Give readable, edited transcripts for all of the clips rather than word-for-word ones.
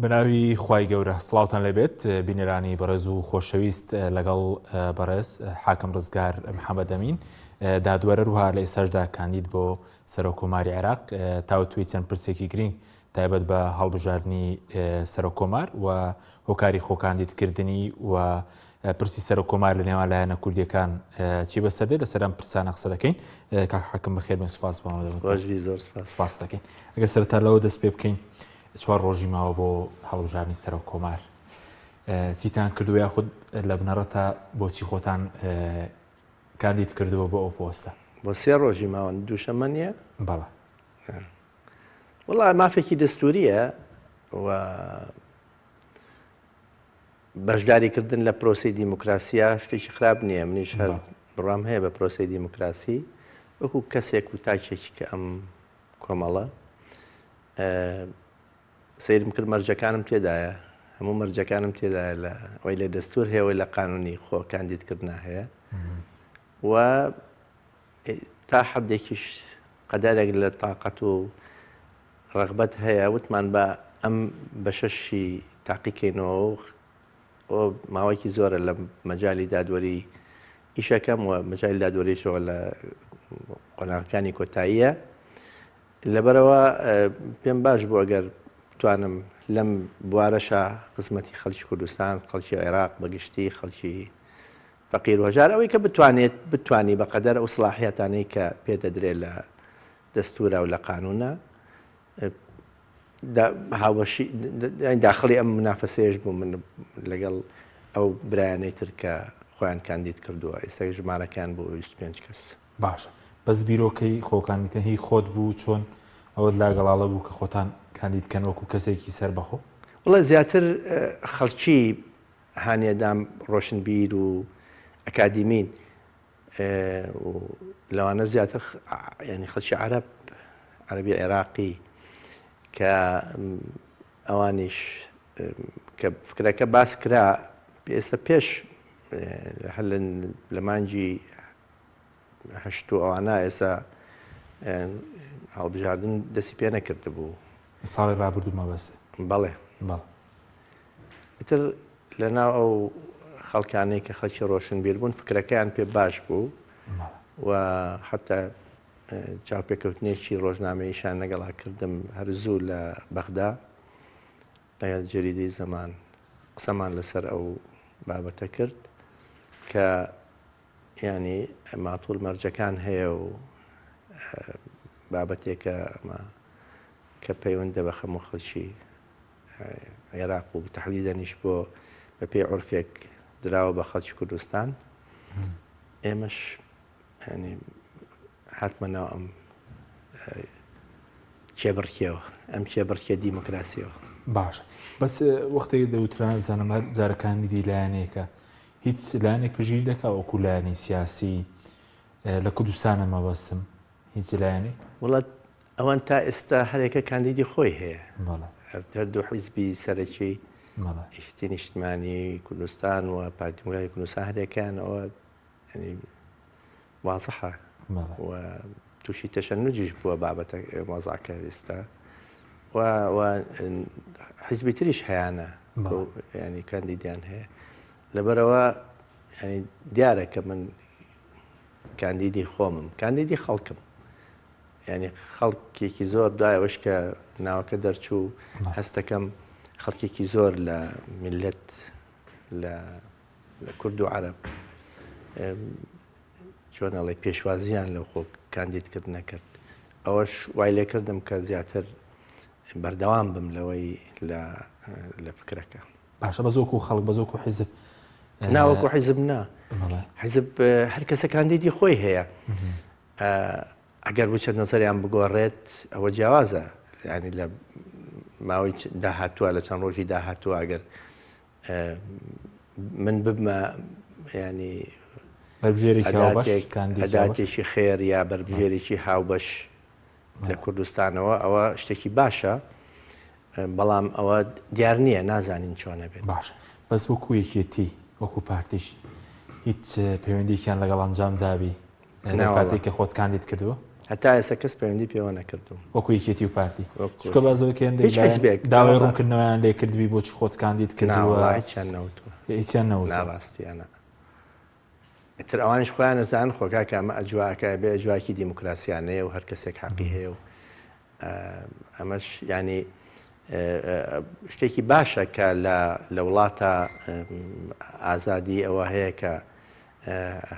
بەناوی خوای گەورە سڵاوتان لێبێت بینەرانی بەڕێز و خۆشەویست لەگەڵ بەڕێز حاکم ڕزگار محەممەد ئەمین دادوەر هەروها لە ئێستاشدا کاندید بۆ سەرۆک کۆماری عێراق تاوتوێی چەند پرسێکی گرنگ تایبەت بە هەڵبژاردنی سەرۆک کۆمار و هۆکاری خۆکاندیدکردنی و پرسی سەرۆک کۆمار لە نێوان لایەنە کوردیەکان چی بەسەر دێت لەسەر ئەم پرسانە قسە دەکەین کاک حاکم بەخێر بێن سوپاس بۆ ئامادەبوونتان. خۆش بی زۆر سپاس. سپاس دەکەین ئەگەر سەرەتا لەوە دەست پێ بکەین چوار ڕۆژی ماوە بۆ هەڵبژاردنی سەرۆک کۆمار چیتان کردووە یاخود لە بنەڕەتا بۆچی خۆتان کاندید کردووە بۆ ئەو پۆستە؟ بۆ سێ ڕۆژی ماون دووشەممە نییە؟ بەڵێ. وەڵا مافێکی دەستوریە و بەشداریکردن لە پرۆسەی دیموکراسیە شتێکی خراپ نییە منیش هەر بڕام هەیە بە پرۆسەی دیموکراسی وەکو کەسێک و تاکێکی کە ئەم کۆمەڵە سەیرم کرد مەرجەکانم تێدایە هەموو مەرجەکانم تێدایە لە ئەوەی لە دەستور هەیە ئەوەی لە قانونی خۆ کاندیدکردنا هەیە و تا حدێکیش قەدەرێک لە تاقەت و ڕەغبەت هەیە وتمان بە ئەم بەشەشی تاقیکەینەوە و ماوەیەکی زۆرە لە مەجای دادوەری ئیشەکەم و مەجای دادوەریشەوە لە قۆناغەکانی کۆتاییە لەبەرئەوە پێم باش بوو ئەگەر بتوانم لەم بوارەشا خزمەتی خەڵکی کوردستان، خەڵکی عێراق بە گشتی، خەڵکی فەقیر و هەژار ئەوەی کە بتوانێت بتوانی بە قەدەر ئەو سڵاحیاتانەی کە پێ دەدرێت لە دەستورا و لە قانونا هاوبەشی داخڵی ئەم منافەسەیەش بووم من لەگەڵ ئەو برایانەی تر کە خۆیان کاندید کردووە ئێستا ژمارەکان بۆ 25 کەس. باشە بەس بیرۆکەی خۆکاندیدکردن هی خۆت بوو چۆن ئەوەت لا گەڵاڵە بوو کە خۆتان کاندید کەن وەکو کەسێکی سەربەخۆ؟ وەڵا زیاتر خەڵکی هانیەدام ڕۆشنبیر و ئەکادیمین و لەوانە زیاتر ینی خەڵکی عەرەب عەرەبی عێراقی کە ئەوانیش کە فکرەکە باس کرا ئێستا پێش هەر لە مانگی هەشت و ئەوانە ئێستا هەڵبژاردن دەستی پێ نەکردبوو. ساڵی ڕابردوو مەبەست؟ بەڵێ. بەڵێ. ئیتر لەناو ئەو خەڵکانەی کە خەڵکی ڕۆشنبیر بوون فکرەکەیان پێ باش بوو و حتا چاوپێکەوتنێکی ڕۆژنامەییشان لەگەڵا کردم هەر زوو لە بەغدا لەگەڵ جەریدەی زەمان قسەمان لەسەر ئەو بابەتە کرد کە یانی ماتول مەرجەکان هەیە و بابەتێکە ئەمە کە پەیوەندە بە خەم و خەڵکی عێراق و تەحدیدەنیش بۆ بە پێی عورفێک دراوە بە خەڵکی کوردستان ئێمەش ینی هاتمە ناو ئەم کێبڕکێوە ئەم کێبڕکێ دیموکراسیەوە. باشە بەس وەختێک دەوتران زانم هەر جارە کاندیدی لایەنێکە هیچ لایەنێک پشتگیری دەکا وەکو لایەنی سیاسی لە کوردستانە مەبەستم هیچ لایەنێک؟ وڵا ئەوان تا ئێستا هەرێکە کاندیدی خۆی هەیە هەردوو حیزبی سەرەکی یەکێتی نیشتمانی کوردستان و پارتی دیموکراتی کوردستان هەرێکیان ئەوە وازحە و تووشی تەشەنوجیش بووە بابەتە وەزعەکە ئێستا و و حیزبی تریش هەیانە ینی کاندیدیان هەیە لەبەرەوە ینی دیارە کە من کاندیدی خۆمم کاندیدی خەڵکم ینی خەڵکێکی زۆر دوای ئەوەش کە ناوەکە دەرچوو هەستەکەم خەڵکێکی زۆر لە میلەت لە کورد و عەرەب چۆن ئەڵێ پێشوازیان لەو خۆ کاندیدکردنە کرد ئەوەش وای لێکردم کە زیاتر بەردەوام بم لەوەی لە لە فکرەکە. باشە بەس وەکو خەڵک بەس وەکو حیزب نا وەکو حیزب نا حیزب هەر کەسە کاندیدی خۆی هەیە ئەگەر بچێت نەزەریان بگۆڕێت ئەوە جیاوازە ینی لە ماوەی داهاتووە لە چەند ڕۆژی داهاتووە ئەگەر من ببمە ینی بەربژێرێکی هاوبەش کاندیدێکی هاوبەش ئەداتێکی خێر یا بەربژێرێکی هاوبەش لە کوردستانەوە ئەوە شتێکی باشە بەڵام ئەوە دیار نییە نازانین چۆنە بێت. باشە بەس وەکو یەکێتی وەکو پارتیش هیچ پەیوەندیەکیان لەگەڵ ئەنجام دابی لەو کاتێک کە خۆت کاندید کردووە؟ هەتا ئێستا کەس پەیوەندی پێوە نەکردووم. وەکو یەکێتی و پارتی. چونکە باس لەوە کرد هەندێک هیچ حیزبێک داوای ڕوونکردنەوەیان لێ کردبی بۆچی خۆت کاندید کردووە. نا وەڵا هیچیان نەوتووە. هیچیان نەوتووە. نا ڕاستیانە. ئیتر ئەوانیش خۆیان ئەزانن خۆ کاکە ئەمە ئەجواکە ئەبێ ئەجواکی دیموکراسیانەیە و هەر کەسێک حەقی هەیە و ئەمەش ینی شتێکی باشە کە لە وڵاتە ئازادی ئەوە هەیە کە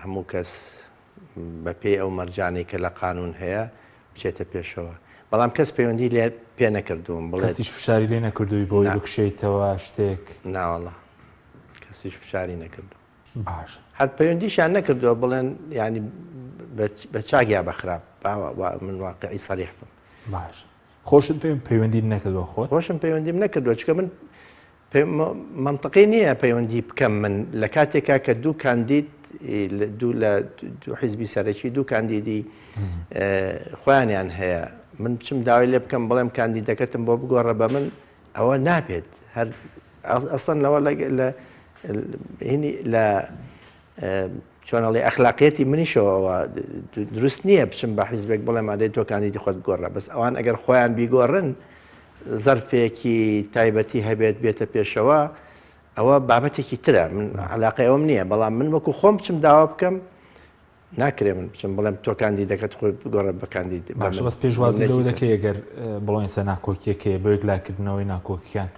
هەموو کەس بەپێی ئەو مەرجانەی کە لە قانون هەیە بچێتە پێشەوە بەڵام کەس پەیوەندی لێ پێ نەکردووم بڵێ کەسیش فشاری لێ نەکردووی بۆی بکشێیتەوە شتێک؟ ناوەڵا کەسیش فشاری نەکردووم. باشە. هەر پەیوەندیشیان نەکردووە بڵێن یانی بە چاک یا بە خراپ با من واقعی سەریح بم. باشە خۆشت پەیوەندیت نەکردووە خۆت؟ خۆشم پەیوەندیم نەکردووە چونکە من مەنتقی نییە پەیوەندی بکەم من لە کاتێکا کە دوو کاندید دوو لە دوو حیزبی سەرەکی دوو کاندیدی خۆیانیان هەیە من بچم داوای لێ بکەم بڵێم کاندیدەکەتم بۆ بگۆڕە بە من ئەوە نابێت هەر ئەسڵەن لەوە لە هینی لە چۆن ئەڵێ ئەخلاقیەتی منیشەوە ئەوە دروست نییە بچم بە حیزبێک بڵێم ئەدەی تۆ کاندیدی خۆت بگۆڕە بەس ئەوان ئەگەر خۆیان بیگۆڕن زەرفێکی تایبەتی هەبێت بێتە پێشەوە ئەوە بابەتێکی ترە من علاقەی ئەوم نییە بەڵام من وەکو خۆم بچم داوا بکەم ناکرێ من بچم بڵێم تۆ کاندیدەکەت خۆی بگۆڕە بە کاندید باشە بەس پێشوازی لەوە دەکەی ئەگەر بڵێن سە ناکۆکیەکەی بۆ یەکلاکردنەوەی ناکۆکیان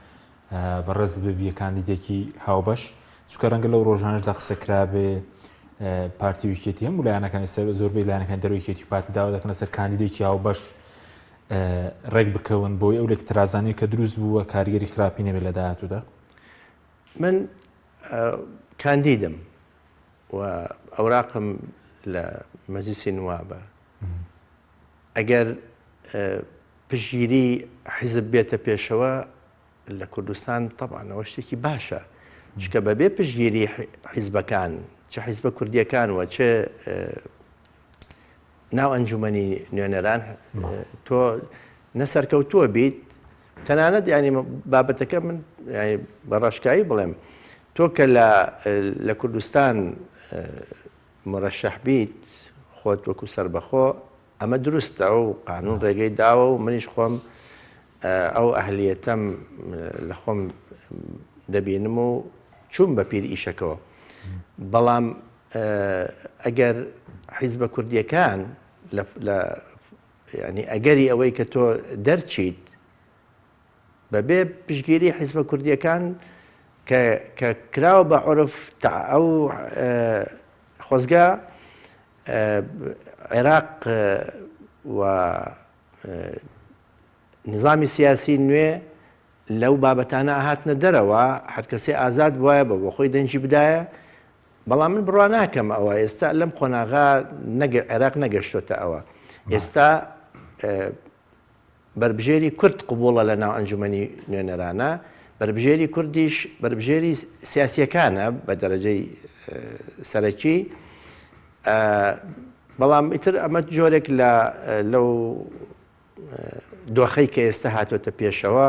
بەڕێز ببیە کاندیدێکی هاوبەش چونکە ڕەنگە لەو ڕۆژانەشدا قسە کرابێ پارتی و یەکێتی هەموو لایەنەکانی سەر زۆربەی لایەنەکان دەرەوەی یەکێتی و پارتی داوا دەکەن لەسەر کاندیدێکی هاوبەش ڕێک بکەون بۆی ئەو لێکترازانەی کە دروست بووە کاریگەری خراپی نەبێت لە داهاتوودا. من کاندیدم و ئەوراقم لە مەجلیسی نوابە ئەگەر پشتگیری حیزب بێتە پێشەوە لە کوردستان تەبعەن ئەوە شتێکی باشە چکە بەبێ پشتگیری حیزبەکان چ حیزبە کوردیەکان و چ ناو ئەنجومەنی نوێنەران تۆ نەسەرکەوتووە بیت تەنانەت ینی بابەتەکە من بە ڕاشکایی بڵێم تۆ کە لە لە کوردستان مرەشەح بیت خۆت وەکو سەربەخۆ ئەمە دروستە و قانون ڕێگەی داوە و منیش خۆم ئەو ئەهلیەتەم لە خۆم دەبینم و چووم بە پیر ئیشەکەوە بەڵام ئەگەر حیزبە کوردیەکان لە ینی ئەگەری ئەوەی کە تۆ دەرچیت بەبێ پشگیری حیزبە کوردیەکان کە کە کراوە بە عرف ئەو خۆزگە عێراق و نیزامی سیاسی نوێ لەو بابەتانە ئەهاتنە دەرەوە هەرکەسێ ئازاد بوایە بە بۆ خۆی دەنگی بدایە بەڵام من بڕوا ناکەم ئەوە ئێستا لەم قۆناغا عێراق نەگەشتۆتە ئەوە ئێستا بەربژێری کورد قبوڵە لە ناو ئەنجومەنی نوێنەرانە، بەربژێری کوردیش بەربژێری سیاسییەکانە بە دەرەجەی سەرەکی، بەڵام ئیتر ئەمە جۆرێک لە لەو دۆخەی کە ئێستا هاتۆتە پێشەوە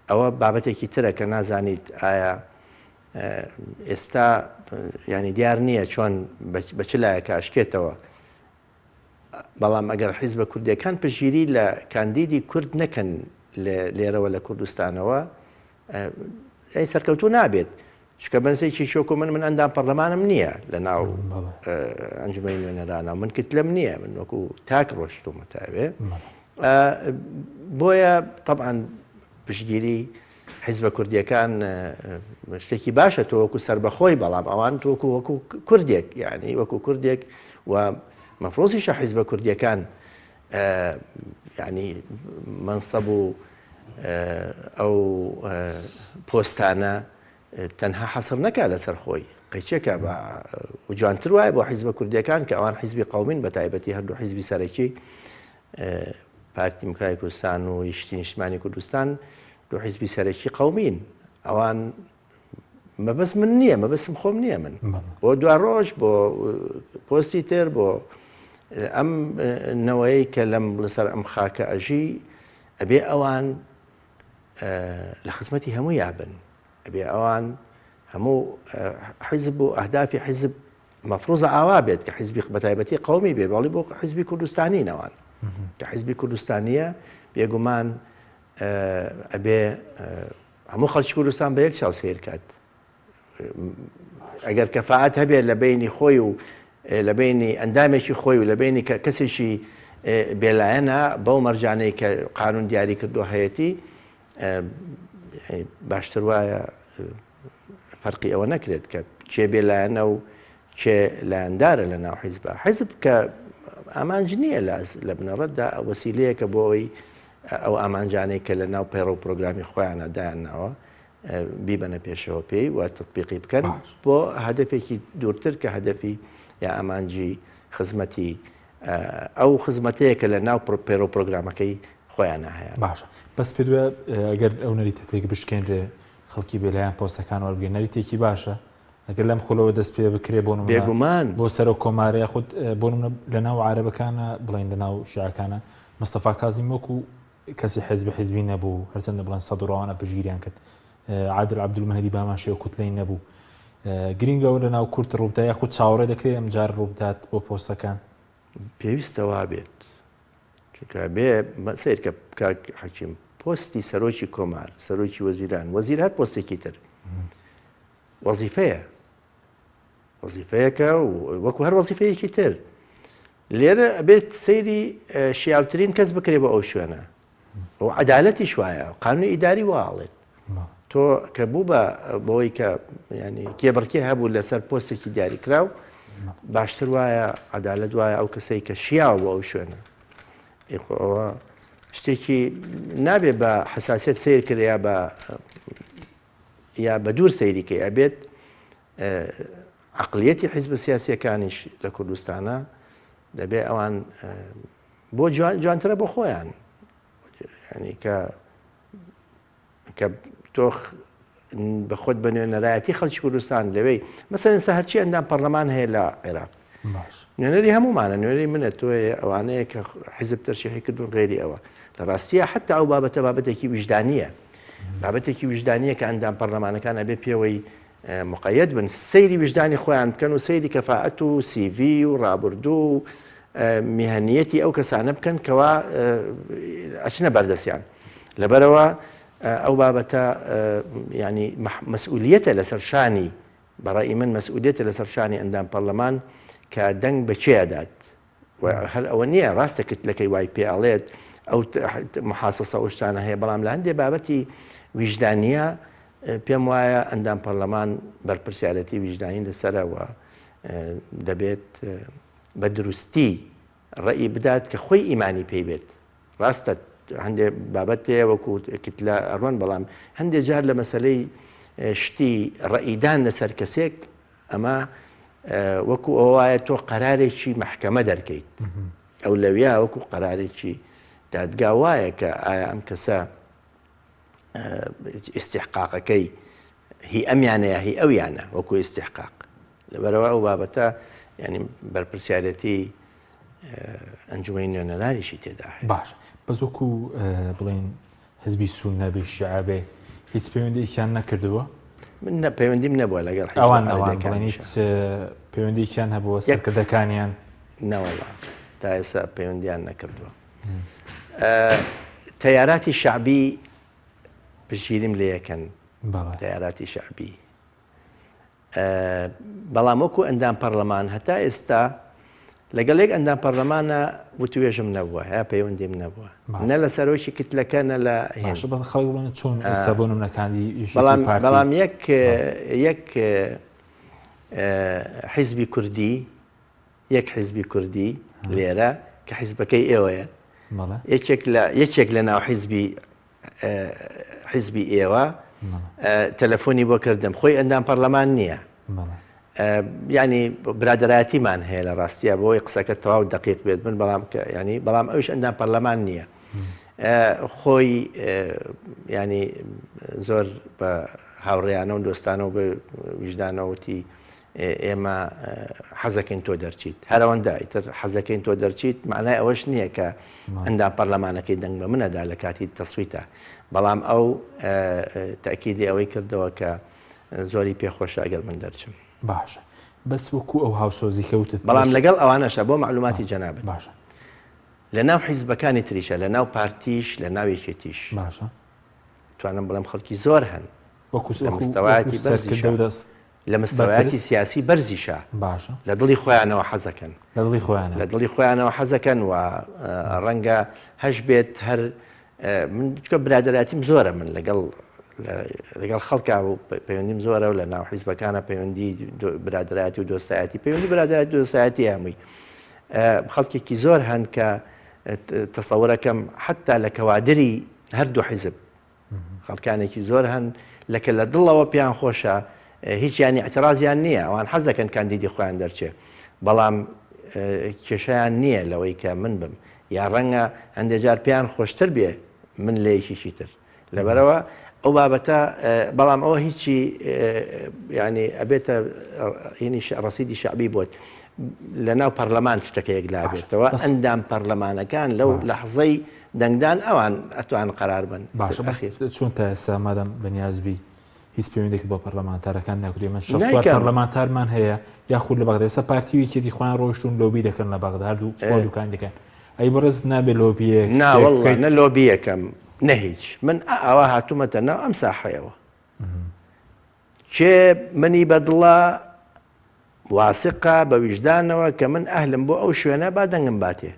ئەوە بابەتێکی ترە کە نازانیت ئایا ئێستا ینی دیار نییە چۆن بە چ لایەکە ئەشکێتەوە بەڵام ئەگەر حیزبە کوردیەکان پشتگیری لە کاندیدی کورد نەکەن لێرەوە لە کوردستانەوە ئەی سەرکەوتوو نابێت چکە بەنسێکی شۆکو من من ئەندام پەرلەمانم نییە لە ناو ئەنجومەنی نوێنەرانە من کتلم نییە من وەکو تاک ڕۆشتومە تاوێ بۆیە طبعا پشتگیری حیزبە کوردیەکان شتێکی باشە تۆ وەکو سەربەخۆی بەڵام ئەوان تۆکو وەکو کوردێک یعنی وەکو کوردێک و مەفرۆزیشە حیزبە کوردیەکان یعنی منسەب و ئەو پۆستانە تەنها حەسر نەکا لەسەر خۆی قەیچێکە بە جوانتر وایە بۆ حیزبە کوردیەکان کە ئەوان حیزبی قومین بە تایبەتی هەردوو حیزبی سەرەکی پارتی دیموکراتی کوردستان و یەکێتی نیشتمانی کوردستان دوو حیزبی سەرەکی قەومین ئەوان مەبەست من نییە مەبەستم خۆم نییە من بۆ دوا ڕۆژ بۆ پۆستی تر بۆ ئەم نەوەیە کە لەم لەسەر ئەم خاکە ئەژی ئەبێ ئەوان لە خزمەتی هەموو یابن ئەبێ ئەوان هەموو حیزب و ئەهدافی حیزب مەفروزە ئاوا بێت کە حیزبی بەتایبەتی قەومی بێ بەڵی بۆ حیزبی کوردستانی نەوان. کە حیزبی کوردستانیە بێگومان ئەبێ هەموو خەڵکی کوردستان بە یەک چاو سەیر کات. ئەگەر کەفاعەت هەبێت لە بینی خۆی و لە بینی ئەندامێکی خۆی و لە بینی کە کەسێکی بێلایەنە بەو مەرجانەی کە قانون دیاری کردو هەیەتی باشتر وایە فەرقی ئەوە نەکرێت کە کێ بێلایەنە و کێ لایەندارە لە ناو حیزبە حیزب کە ئامانج نییە لە بنەڕەتدا وەسیلەیەکە بۆ ئەوەی ئەو ئامانجانەی کە لە ناو پەیڕەو پرۆگرامی خۆیانە دایانناوە بیبەنە پێشەوە پێی و تطبیقی بکەن بۆ هەدەفێکی دوورتر کە هەدەفی یا ئامانجی خزمەتی ئەو خزمەتەیە کە لە ناو پەیڕەو پرۆگرامەکەی خۆیانە هەیە. باشە بەس پێت وایە ئەگەر ئەو نەریتە تێک بشکێنرێ خەڵکی بێلایەن پۆستەکان وەربگرن نەریتێکی باشە ئەگەر لەم خولەوە دەست پێ بکرێ بۆ نمونە بێگومان بۆ سەرۆک کۆمار یاخود بۆ نمونە لە ناو عەرەبەکانە بڵێن لە ناو شیعەکانە مستەفا کازمی وەکو کەسی حزب حزبی نەبوو هەرچەندە بڵێن سەدڕەوانە پشتگیریان کرد عادل عەبدولمەهدی بامان شێوە کوتلەی نەبوو گرینگەوە لە ناو کورد ڕووبدا یاخود چاوەڕێ دەکرێت ئەم جار ڕووبدات بۆ پۆستەکان؟ پێویستە وابێت چونکە بێ سەیر کە کاک حەکیم پۆستی سەرۆکی کۆمار سەرۆکی وەزیران وەزیر هەر پۆستێکی تر وەزیفەیە وەزیفەیەکە و وەکو هەر وەزیفەیەکی تر لێرە ئەبێت سەیری شیاوترین کەس بکرێ بۆ ئەو شوێنە و عەدالەتیش وایە قانونی ئیداری وا ئەڵێت تۆ کە بوو بە بەوەی کە ینی کێبڕکێ هەبوو لەسەر پۆستێکی دیاریکراو باشتر وایە عەدالەت وایە ئەو کەسەی کە شیاوە بۆ ئەو شوێنە ئەوە شتێکی نابێ بە حساسیت سیر کرد یا بە یا بە دوور سەیریکەی ئەبێت عقلیەتی حیزبە سیاسیەکانیش لە کوردستانە دەبێ ئەوان بۆ جوانترە بۆ خۆیان ینی کە کە تۆ بە خۆت بە نوێنەرایەتی خەڵکی کوردستان لەوەی مەسەن ئێستا هەرچی ئەندام پەرلەمان هەیە لە عێراق نوێنەری هەمومانە نوێنەری منە تۆیە ئەوانەیە کە حیزب تەرشیحی کردوون غێری ئەوە لە ڕاستیە حتا ئەو بابەتە بابەتێکی ویژدانیە بابەتێکی ویژدانیە کە ئەندام پەرلەمانەکان ئەبێ پێوەی مقەیەت بن سەیری ویژدانی خۆیان بکەن و سەیری کەفائەت و سیڤی و ڕابردوو و میهەنیەتی ئەو کەسانە بکەن کەوا ئەچنە بەردەستیان لەبەرەوە ئەو بابەتە ینی مەسئولیەتە لەسەر شانی بەڕئی من مەسئولیەتە لەسەر شانی ئەندام پەرلەمان کە دەنگ بە کێ ئەدات و هەر ئەوە نییە ڕاستە کتلەکەی وای پێ ئەڵێت ئەو محاسەسە ئەو شتانە هەیە بەڵام لە هەندێ بابەتی ویژدانیە پێم وایە ئەندام پەرلەمان بەرپرسیارەتی ویژدانی لەسەرە و دەبێت بە دروستی ڕێی بدات کە خۆی ئیمانی پێی بێت ڕاستە هەندێ بابەت هەیە وەکو کتلە ئەڕۆن بەڵام هەندێ جار لە مەسلەی شتی ڕێیدان لەسەر کەسێک ئەمە وەکو ئەوە وایە تۆ قەرارێکی مەحکەمە دەرکەیت ئەو لەویا وەکو قەرارێکی دادگا وایە کە ئایا ئەم کەسە ئیستحقاقەکەی هی ئەمیانە یا هی ئەویانە وەکو ئیستحقاق لەبەرەوە ئەو بابەتە ینی بەرپرسیارەتی ئەنجومەنی نوێنەرانیشی تێدا هەیە. باش بەس وەکو بڵێن حزبی سوننە بێ شیعە بێ هیچ پەیوەندیەکیان نەکردووە؟ من نە پەیوەندیم نەبووە لەگەڵ حیزبە ئەوان ئەوان بڵێن عەرەبیەکانیشا. هیچ پەیوەندیەکیان هەبووە یەک سەرکردەکانیان؟ نەوەڵا تا ئێستا پەیوەندیان نەکردووە. تەیاراتی شەعبی پشتگیریم لێ ئەکەن بەڵێ. تەیاراتی شەعبی بەڵام وەکو ئەندام پەرلەمان هەتا ئێستا لەگەڵ یەک ئەندام پەرلەمانە وتوێژم نەبووە یا پەیوەندیم نەبووە نە لە سەرۆکی کتلەکە نە لە باشە بەڵام خەڵک بڵێن چۆن ئێستا بۆ نمونەکانی یەکێتی بەڵام پارتی بەڵام یەک یەک حیزبی کوردی یەک حیزبی کوردی لێرە کە حیزبەکەی ئێوەیە یەکێک لە یەکێک لە ناو حیزبی حیزبی ئێوە تەلەفۆنی بۆ کردم خۆی ئەندام پەرلەمان نییە ینی برادایەتیمان هەیە لە ڕاستیە بۆی قسەکە تەواو دقیق بێت من بەڵام ینی بەڵام ئەوش ئەندام پەرلەمان نییە خۆی ینی زۆر بە هاوڕێیانە و دۆستانە و بە ویژدانەوەتی ئێمە حەزەکەین تۆ دەرچیت هەر ئەوەندە ئیتر حەزەکەین تۆ دەرچیت معنای ئەوەش نییە کە ئەندام پەرلەمانەکەی دەنگ بە منەدا لە کاتی تەسویتە بەڵام ئەو تەکیدی ئەوەی کردەوە کە زۆری پێخۆشە ئەگەر من دەرچم باشە بەس وەکو ئەو هاوسۆزی کەوتت بەڵام لەگەڵ ئەوانەشە بۆ معلوماتی جەنابت باشە. لە ناو حیزبەکانی تریشە لە ناو پارتیش لە ناو یەکێتیش باشە توانم بڵێم خەڵکی زۆر هەن وەکو لە مستەوایەتی سەرکردە و دەست لە مستەوایەتی سیاسی بەرزیشە باشە لە دڵی خۆیانەوە حەزەکەن لە دڵی خۆیانەوە لە دڵی خۆیانەوە حەزەکەن و ڕەنگە هەش بێت هەر من چکە برادەراتیم زۆرە من لەگەڵ لەگەڵ خەڵکا و پەیوەندیم زۆرە و لە ناو حیزبەکانە پەیوەندی برادەرایەتی و دۆستایەتی پەیوەندی برادەرایەتی دۆستایەتی هەمووی خەڵکێکی زۆر هەن کە تەسەورەکەم حتا لە کەوادری هەردوو حیزب خەڵکانێکی زۆر هەن لە کە لە دڵەوە پێیان خۆشە هیچیان اعترازیان نییە ئەوان حەزەکەن کاندیدی خۆیان دەرچێ بەڵام کێشیان نییە لەوەی کە من بم یا ڕەنگە هەندێک جار پێیان خۆشتر بێ من لە یەکێکی تر لەبەرەوە ئەو بابەتە بەڵام ئەوە هیچی ینی ئەبێتە هینی ڕسیدی شعبی بۆت لە ناو پەرلەمان شتەکە یەکلا بێتەوە ئەندام پەرلەمانەکان لەو لەحزەی دەنگدان ئەوان ئەتوان قەرار بن. باشە بەس چۆن تا ئێستا مادام بەنیازبی هیچ پەیوەندێکت بۆ پەرلەمانتارەکان ناکردووە من 64 پەرلەمانتارمان هەیە یاخود لە بەغدا ئێستا پارتی و یەکێتی خۆیان ڕۆیشتون لۆبی دەکەن لە بەغدا هەردوو خۆ دوکان دەکەن ئەی بەڕێز نابێ لۆبیەک نا واللە نە لۆبیەکەم نە هیچ من ئاوا هاتوومەتە ناو ئەم ساحەیەوە کێ منی بەدڵە واسقە بە ویژدانەوە کە من ئەهلم بۆ ئەو شوێنە با دەنگم باتێ.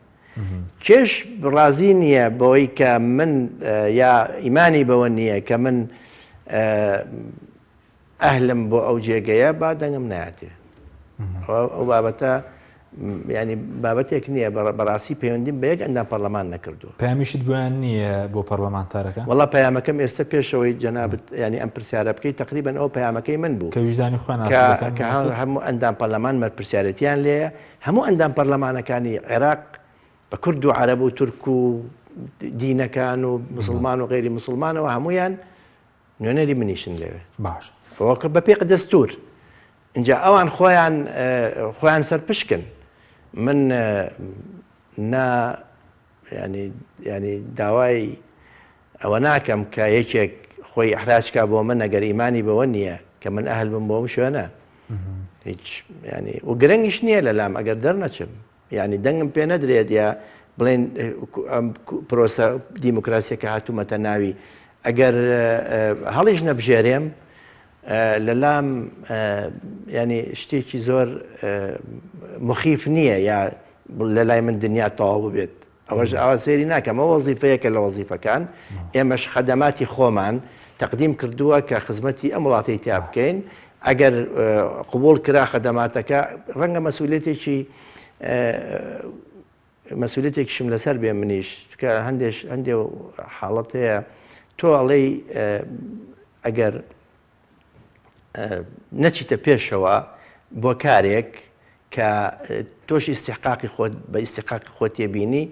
کێش ڕازی نییە بەوەی کە من یا ئیمانی بەوە نییە کە من ئەهلم بۆ ئەو جێگەیە با دەنگم ناتێ. ئەو بابەتە ینی بابەتێک نییە بەڕاستی پەیوەندیم بە یەک ئەندام پەرلەمان نەکردووە. پەیامیشت بۆیان نییە بۆ پەرلەمانتارەکان؟ وەڵا پەیامەکەم ئێستا پێشەوەی جەنابت ینی ئەم پرسیارە بکەی تقریبا ئەو پەیامەکەی من بوو کە ویژدانی خۆیان کە ئاسوودە دەکەن کە مەسەل؟ هەموو ئەندام پەرلەمان بەرپرسیارێتیان لێیە هەموو ئەندام پەرلەمانەکانی عێراق بە کورد و عەرەب و تورک و دینەکان و مسلمان و غەیری مسلمانەوە هەمویان نوێنەری منیشن لەوێ. باش. ئەوە کە بەپێی دەستوور. ئینجا ئەوان خۆیان خۆیان سەرپشکن. من نا ینی ینی داوای ئەوە ناکەم کە یەکێک خۆی ئەحراج کا بۆ من ئەگەر ئیمانی بەوە نییە کە من ئەهل بم بۆ ئەم شوێنە. هیچ ینی و گرنگیش نییە لەلام ئەگەر دەرنەچم. یانی دەنگم پێ نەدرێت یا بڵێن ئەم پرۆسە دیموکراسیە کە هاتوومەتە ناوی ئەگەر هەڵیش نەبژێرێم لەلام ینی شتێکی زۆر مخیف نییە یا لە لای من دنیا تەواو ببێت ئەوەش ئاوا سەیری ناکەم ئەوە وەزیفەیەکە لە وەزیفەکان ئێمەش خەدەماتی خۆمان تەقدیم کردووە کە خزمەتی ئەم وڵاتەی تیا بکەین ئەگەر قبوڵ کرا خەدەماتەکە ڕەنگە مەسئولیەتێکی مەسئولیەتێکیشم لەسەر بێ منیش کە هەندێش هەندێ حاڵەت هەیە تۆ ئەڵێی ئەگەر نەچیتە پێشەوە بۆ کارێک کە تۆش ئیستیحقاقی خۆت بە ئیستیحقاقی خۆت تێبینی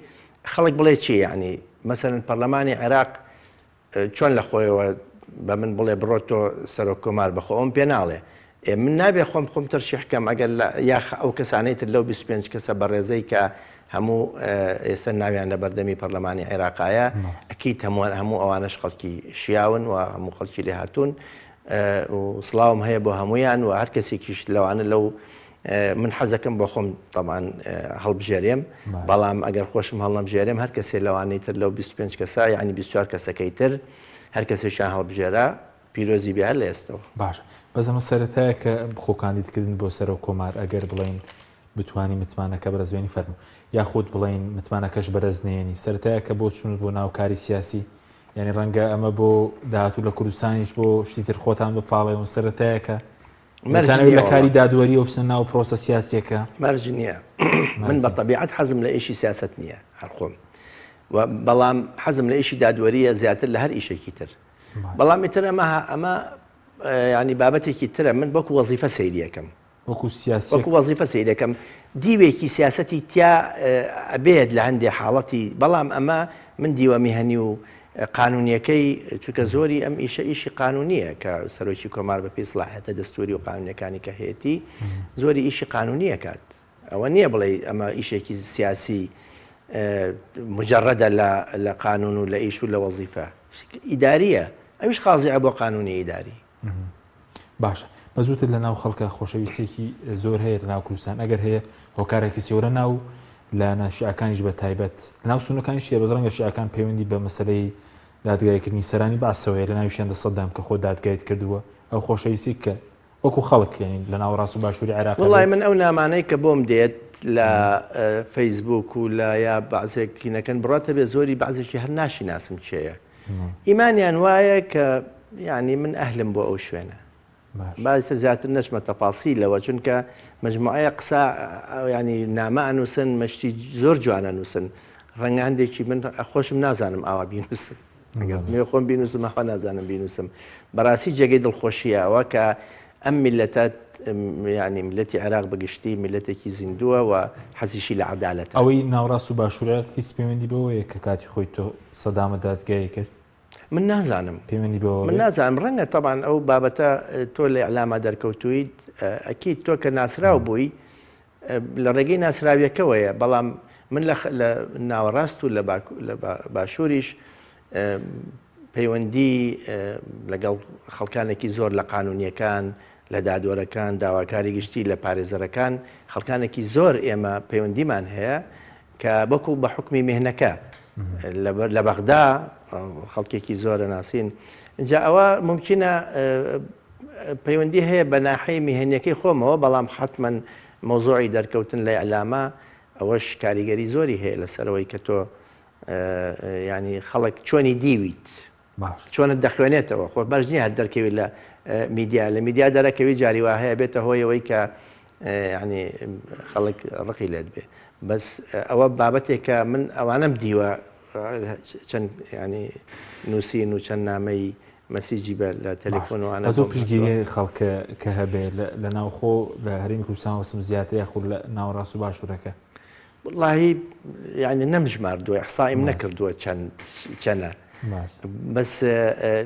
خەڵک بڵێ چی یعنی مەسەلەن پەرلەمانی عێراق چۆن لە خۆیەوە بە من بڵێ بڕۆ تۆ سەرۆک کۆمار بەخۆ ئەوم پێ ناڵێ ئێ من نابێ خۆم خۆم تەرشیح کەم ئەگەر لە یاخ ئەو کەسانەی تر لەو 25 کەسە بەڕێزەی کە هەموو ئێستا ناویان لە بەردەمی پەرلەمانی عێراقایە ئەکیت هەمووان هەموو ئەوانەش خەڵکی شیاون و هەموو خەڵکی لێهاتوون و سڵاوم هەیە بۆ هەمویان و هەر کەسێکیش لەوانە لەو من حەزەکەم بۆ خۆم تەمان هەڵبژێرێم بەڵام ئەگەر خۆشم هەڵنەبژێرێم هەر کەسێ لەوانەی تر لەو 25 کەسە یعنی 24 کەسەکەی تر هەر کەسێکیان هەڵبژێرا پیرۆزی بێ هەر لە ئێستەوە. باشە بەس ئەمە سەرەتایە کە خۆ کاندیدکردن بۆ سەرۆک کۆمار ئەگەر بڵێین بتوانی متمانەکە بەدەست بێنی فەرموو یاخود بڵێین متمانەکەش بەدەست نێنی سەرەتایە کە بۆ چوونت بۆ ناو کاری سیاسی یعنی ڕەنگە ئەمە بۆ داهاتوو لە کوردستانیش بۆ شتی تر خۆتان بپاڵێون سەرەتایە کە مەرج لە کاری دادوەری و بچنە ناو پرۆسە سیاسیەکە مەرج نییە من بە تەبیعەت حەزم لە ئیشی سیاست نییە هەر خۆم بەڵام حەزم لە ئیشی دادوەریە زیاتر لە هەر ئیشێکی تر بەڵام ئیتر ئەمە ئەمە ینی بابەتێکی ترە من وەکو وەزیفە سەیریەکەم وەکو سیاسی وەکو وەزیفە سەیرەکەم دیوێکی سیاسەتی تیا ئەبێت لە هەندێ حاڵەتی بەڵام ئەمە من دیوە میهەنی و قانونیەکەی چونکە زۆری ئەم ئیشە ئیشی قانونیە کە سەرۆکی کۆمار بە پێی سڵاحەتە دەستوری و قانونەکانی کە هەیەتی زۆری ئیشی قانونیە کات ئەوە نییە بڵێ ئەمە ئیشێکی سیاسی مجرڕەدە لە قانون و لە ئیش و لە وەزیفە ئیداریە ئەویش قازیە بۆ قانونی ئیداری. باشە بەس وتت لە ناو خەڵکە خۆشەویستێکی زۆر هەیە لە ناو کوردستان ئەگەر هەیە هۆکارێکی چیوە لە ناو لایەنە شیعەکانیش بە تایبەت لەناو سوننەکانیش هەیە بەس ڕەنگە شیعەکان پەیوەندی بە مەسەلەی دادگایکردنی سەرانی بەعسەوە هەیە لەناویشیان دە سەدام کە خۆ دادگایت کردووە ئەو خۆشەویستی کە وەکو خەڵک یانی لە ناوەڕاست و باشووری عێراق وەڵای من ئەو نامانەی کە بۆم دێت لە فەیسبوک و لە یا بەعزێک کینەکەن بڕاتە بێ زۆری بەعزێکی هەر ناشی ناسم کێیە ئیمانیان وایە کە یعنی من ئەهلم بۆ ئەو شوێنە با ئیتر زیاتر نەچمە تەفاسیلەوە چونکە مەجموعەیە قسە ینی نامە ئەنووسن مەشتی زۆر جوان ئەنووسن ڕەنگە هەندێکی من خۆشم نازانم ئاوا بینووسم ئەگەر بمەوێ خۆم بینووسم ئەوە نازانم بینووسم بەڕاستی جێگەی دڵخۆشیە ئەوە کە ئەم میلەتە ینی میلەتی عێراق بەگشتی میلەتێکی زیندووە و حەزیشی لە عەدالەتە. ئەوەی ناوڕاست و باشوور عێراق هیچ پەیوەندی بەوەیە کە کاتی خۆی تۆ سەدامت دادگایی کرد؟ من نازانم. پەیوەندی بەوەوە من نازانم ڕەنگە تەبعەن ئەو بابەتە تۆ لە ئیعلاما دەرکەوتوویت ئەکید تۆ کە ناسراو بووی لە ڕێگەی ناسراویەکەوەیە بەڵام من لە ناوەڕاست و لە باشووریش پەیوەندی لەگەڵ خەڵکانێکی زۆر لە قانونیەکان لە دادوەرەکان داواکاری گشتی لە پارێزەرەکان خەڵکانێکی زۆر ئێمە پەیوەندیمان هەیە کە وەکو بە حوکمی میهنەکە لە بەغدا خەڵکێکی زۆر ئەناسین جا ئەوە مومکینە پەیوەندی هەیە بە ناحەی میهنیەکەی خۆمەوە بەڵام حەتمەن مەوزوعی دەرکەوتن لە ئیعلامە ئەوەش کاریگەری زۆری هەیە لەسەرەوەی کە تۆ ینی خەڵک چۆنی دیویت باش. چۆنت دەخوێنێتەوە خۆ مەرج نییە هەر دەرکەوی لە میدیا لە میدیا دەرەکەوی جاری وا هەیە بێتە هۆی ئەوەی کە یعنی خەڵک ڕقی لێت بێ بەس ئەوە بابەتێکە من ئەوانەم دیوە چەند ینی نووسین و چەند نامەی مەسیجی بە لە تەلەفۆن وانە بەس ئەو پشتگیری خەڵکە کە هەبێ لە ناوخۆ لە هەرێمی کوردستان وەسم زیاتر یاخود لە ناوەڕاست و باشوورەکە وەڵاهی یعنی نەمژماردووە ئیحسائیم نەکردووە چەند چەنە بەس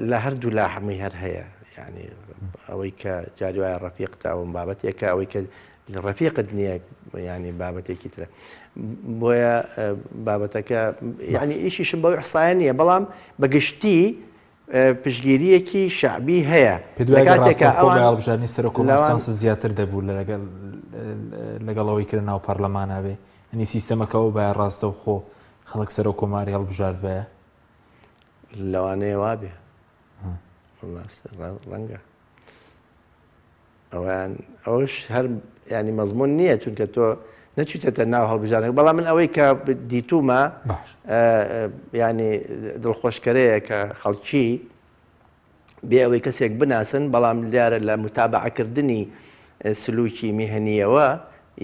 لە هەردوو لا هەمووی هەر هەیە یعنی ئەوەی کە جاری وایە ڕەفیقتە ئەوم بابەتێکە ئەوەی کە ڕەفیقت نییە ینی بابەتێکی ترە بۆیە بابەتەکە یعنی ئیشیشم بەو ئیحسایە نییە بەڵام بەگشتی پشتگیرییەکی شەعبی هەیە پێت وایە گەر ڕاستەوخۆ بە هەڵبژاردنی سەرۆک کۆمار چانست زیاتر دەبوو لەگەڵ ئەوەی کە لەناو پەرلەمانا بێ یانی سیستەمەکە ئەو بایە ڕاستەوخۆ خەڵک سەرۆک کۆماری هەڵبژاردبایە؟ لەوانەیە وابێ ڕەنگە ئەوەیان ئەوش هەر ینی مەزمون نییە چونکە تۆ نەچوویتەتە ناو هەڵبژاردنەکە بەڵام من ئەوەی کە دیتوومە ینی دڵخۆشکەرەیە کە خەڵکی بێ ئەوەی کەسێک بناسن بەڵام دیارە لە متابعەکردنی سلوکی میهنیەوە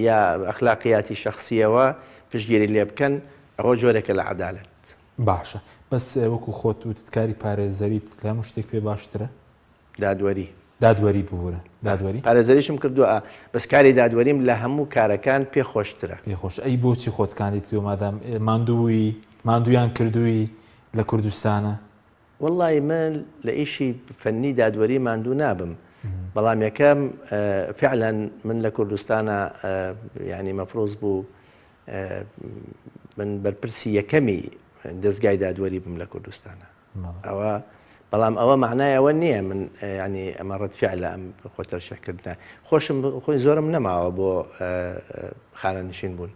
یا ئەخلاقیاتی شخصیەوە پشتگیری لێ بکەن ئەوە جۆرێکە لە عەدالەت. باشە بەس وەکو خۆت وتت کاری پارێزەریت لە هەموو شتێک پێ باشترە؟ دادوەری. دادوەری ببورە دادوەری. پارێزەریشم کردووە ئا بەس کاری دادوەریم لە هەموو کارەکان پێ خۆشترە. پێ خۆشترە ئەی بۆچی خۆت کاندید کردووە مادام ماندوو بووی ماندوویان کردووی لە کوردستانە؟ وەڵی من لە ئیشی فەنی دادوەری ماندوو نابم بەڵام یەکەم فعلا من لە کوردستانە یعنی مەفروز بوو من بەرپرسی یەکەمی دەزگای دادوەری بم لە کوردستانە ئەوە بەڵام ئەوە معنای ئەوە نییە من ینی ئەمە ڕەت فعلە ئەم خۆ تەرشەکردنە خۆشم خۆی زۆرم نەماوە بۆ خانەنشین بوون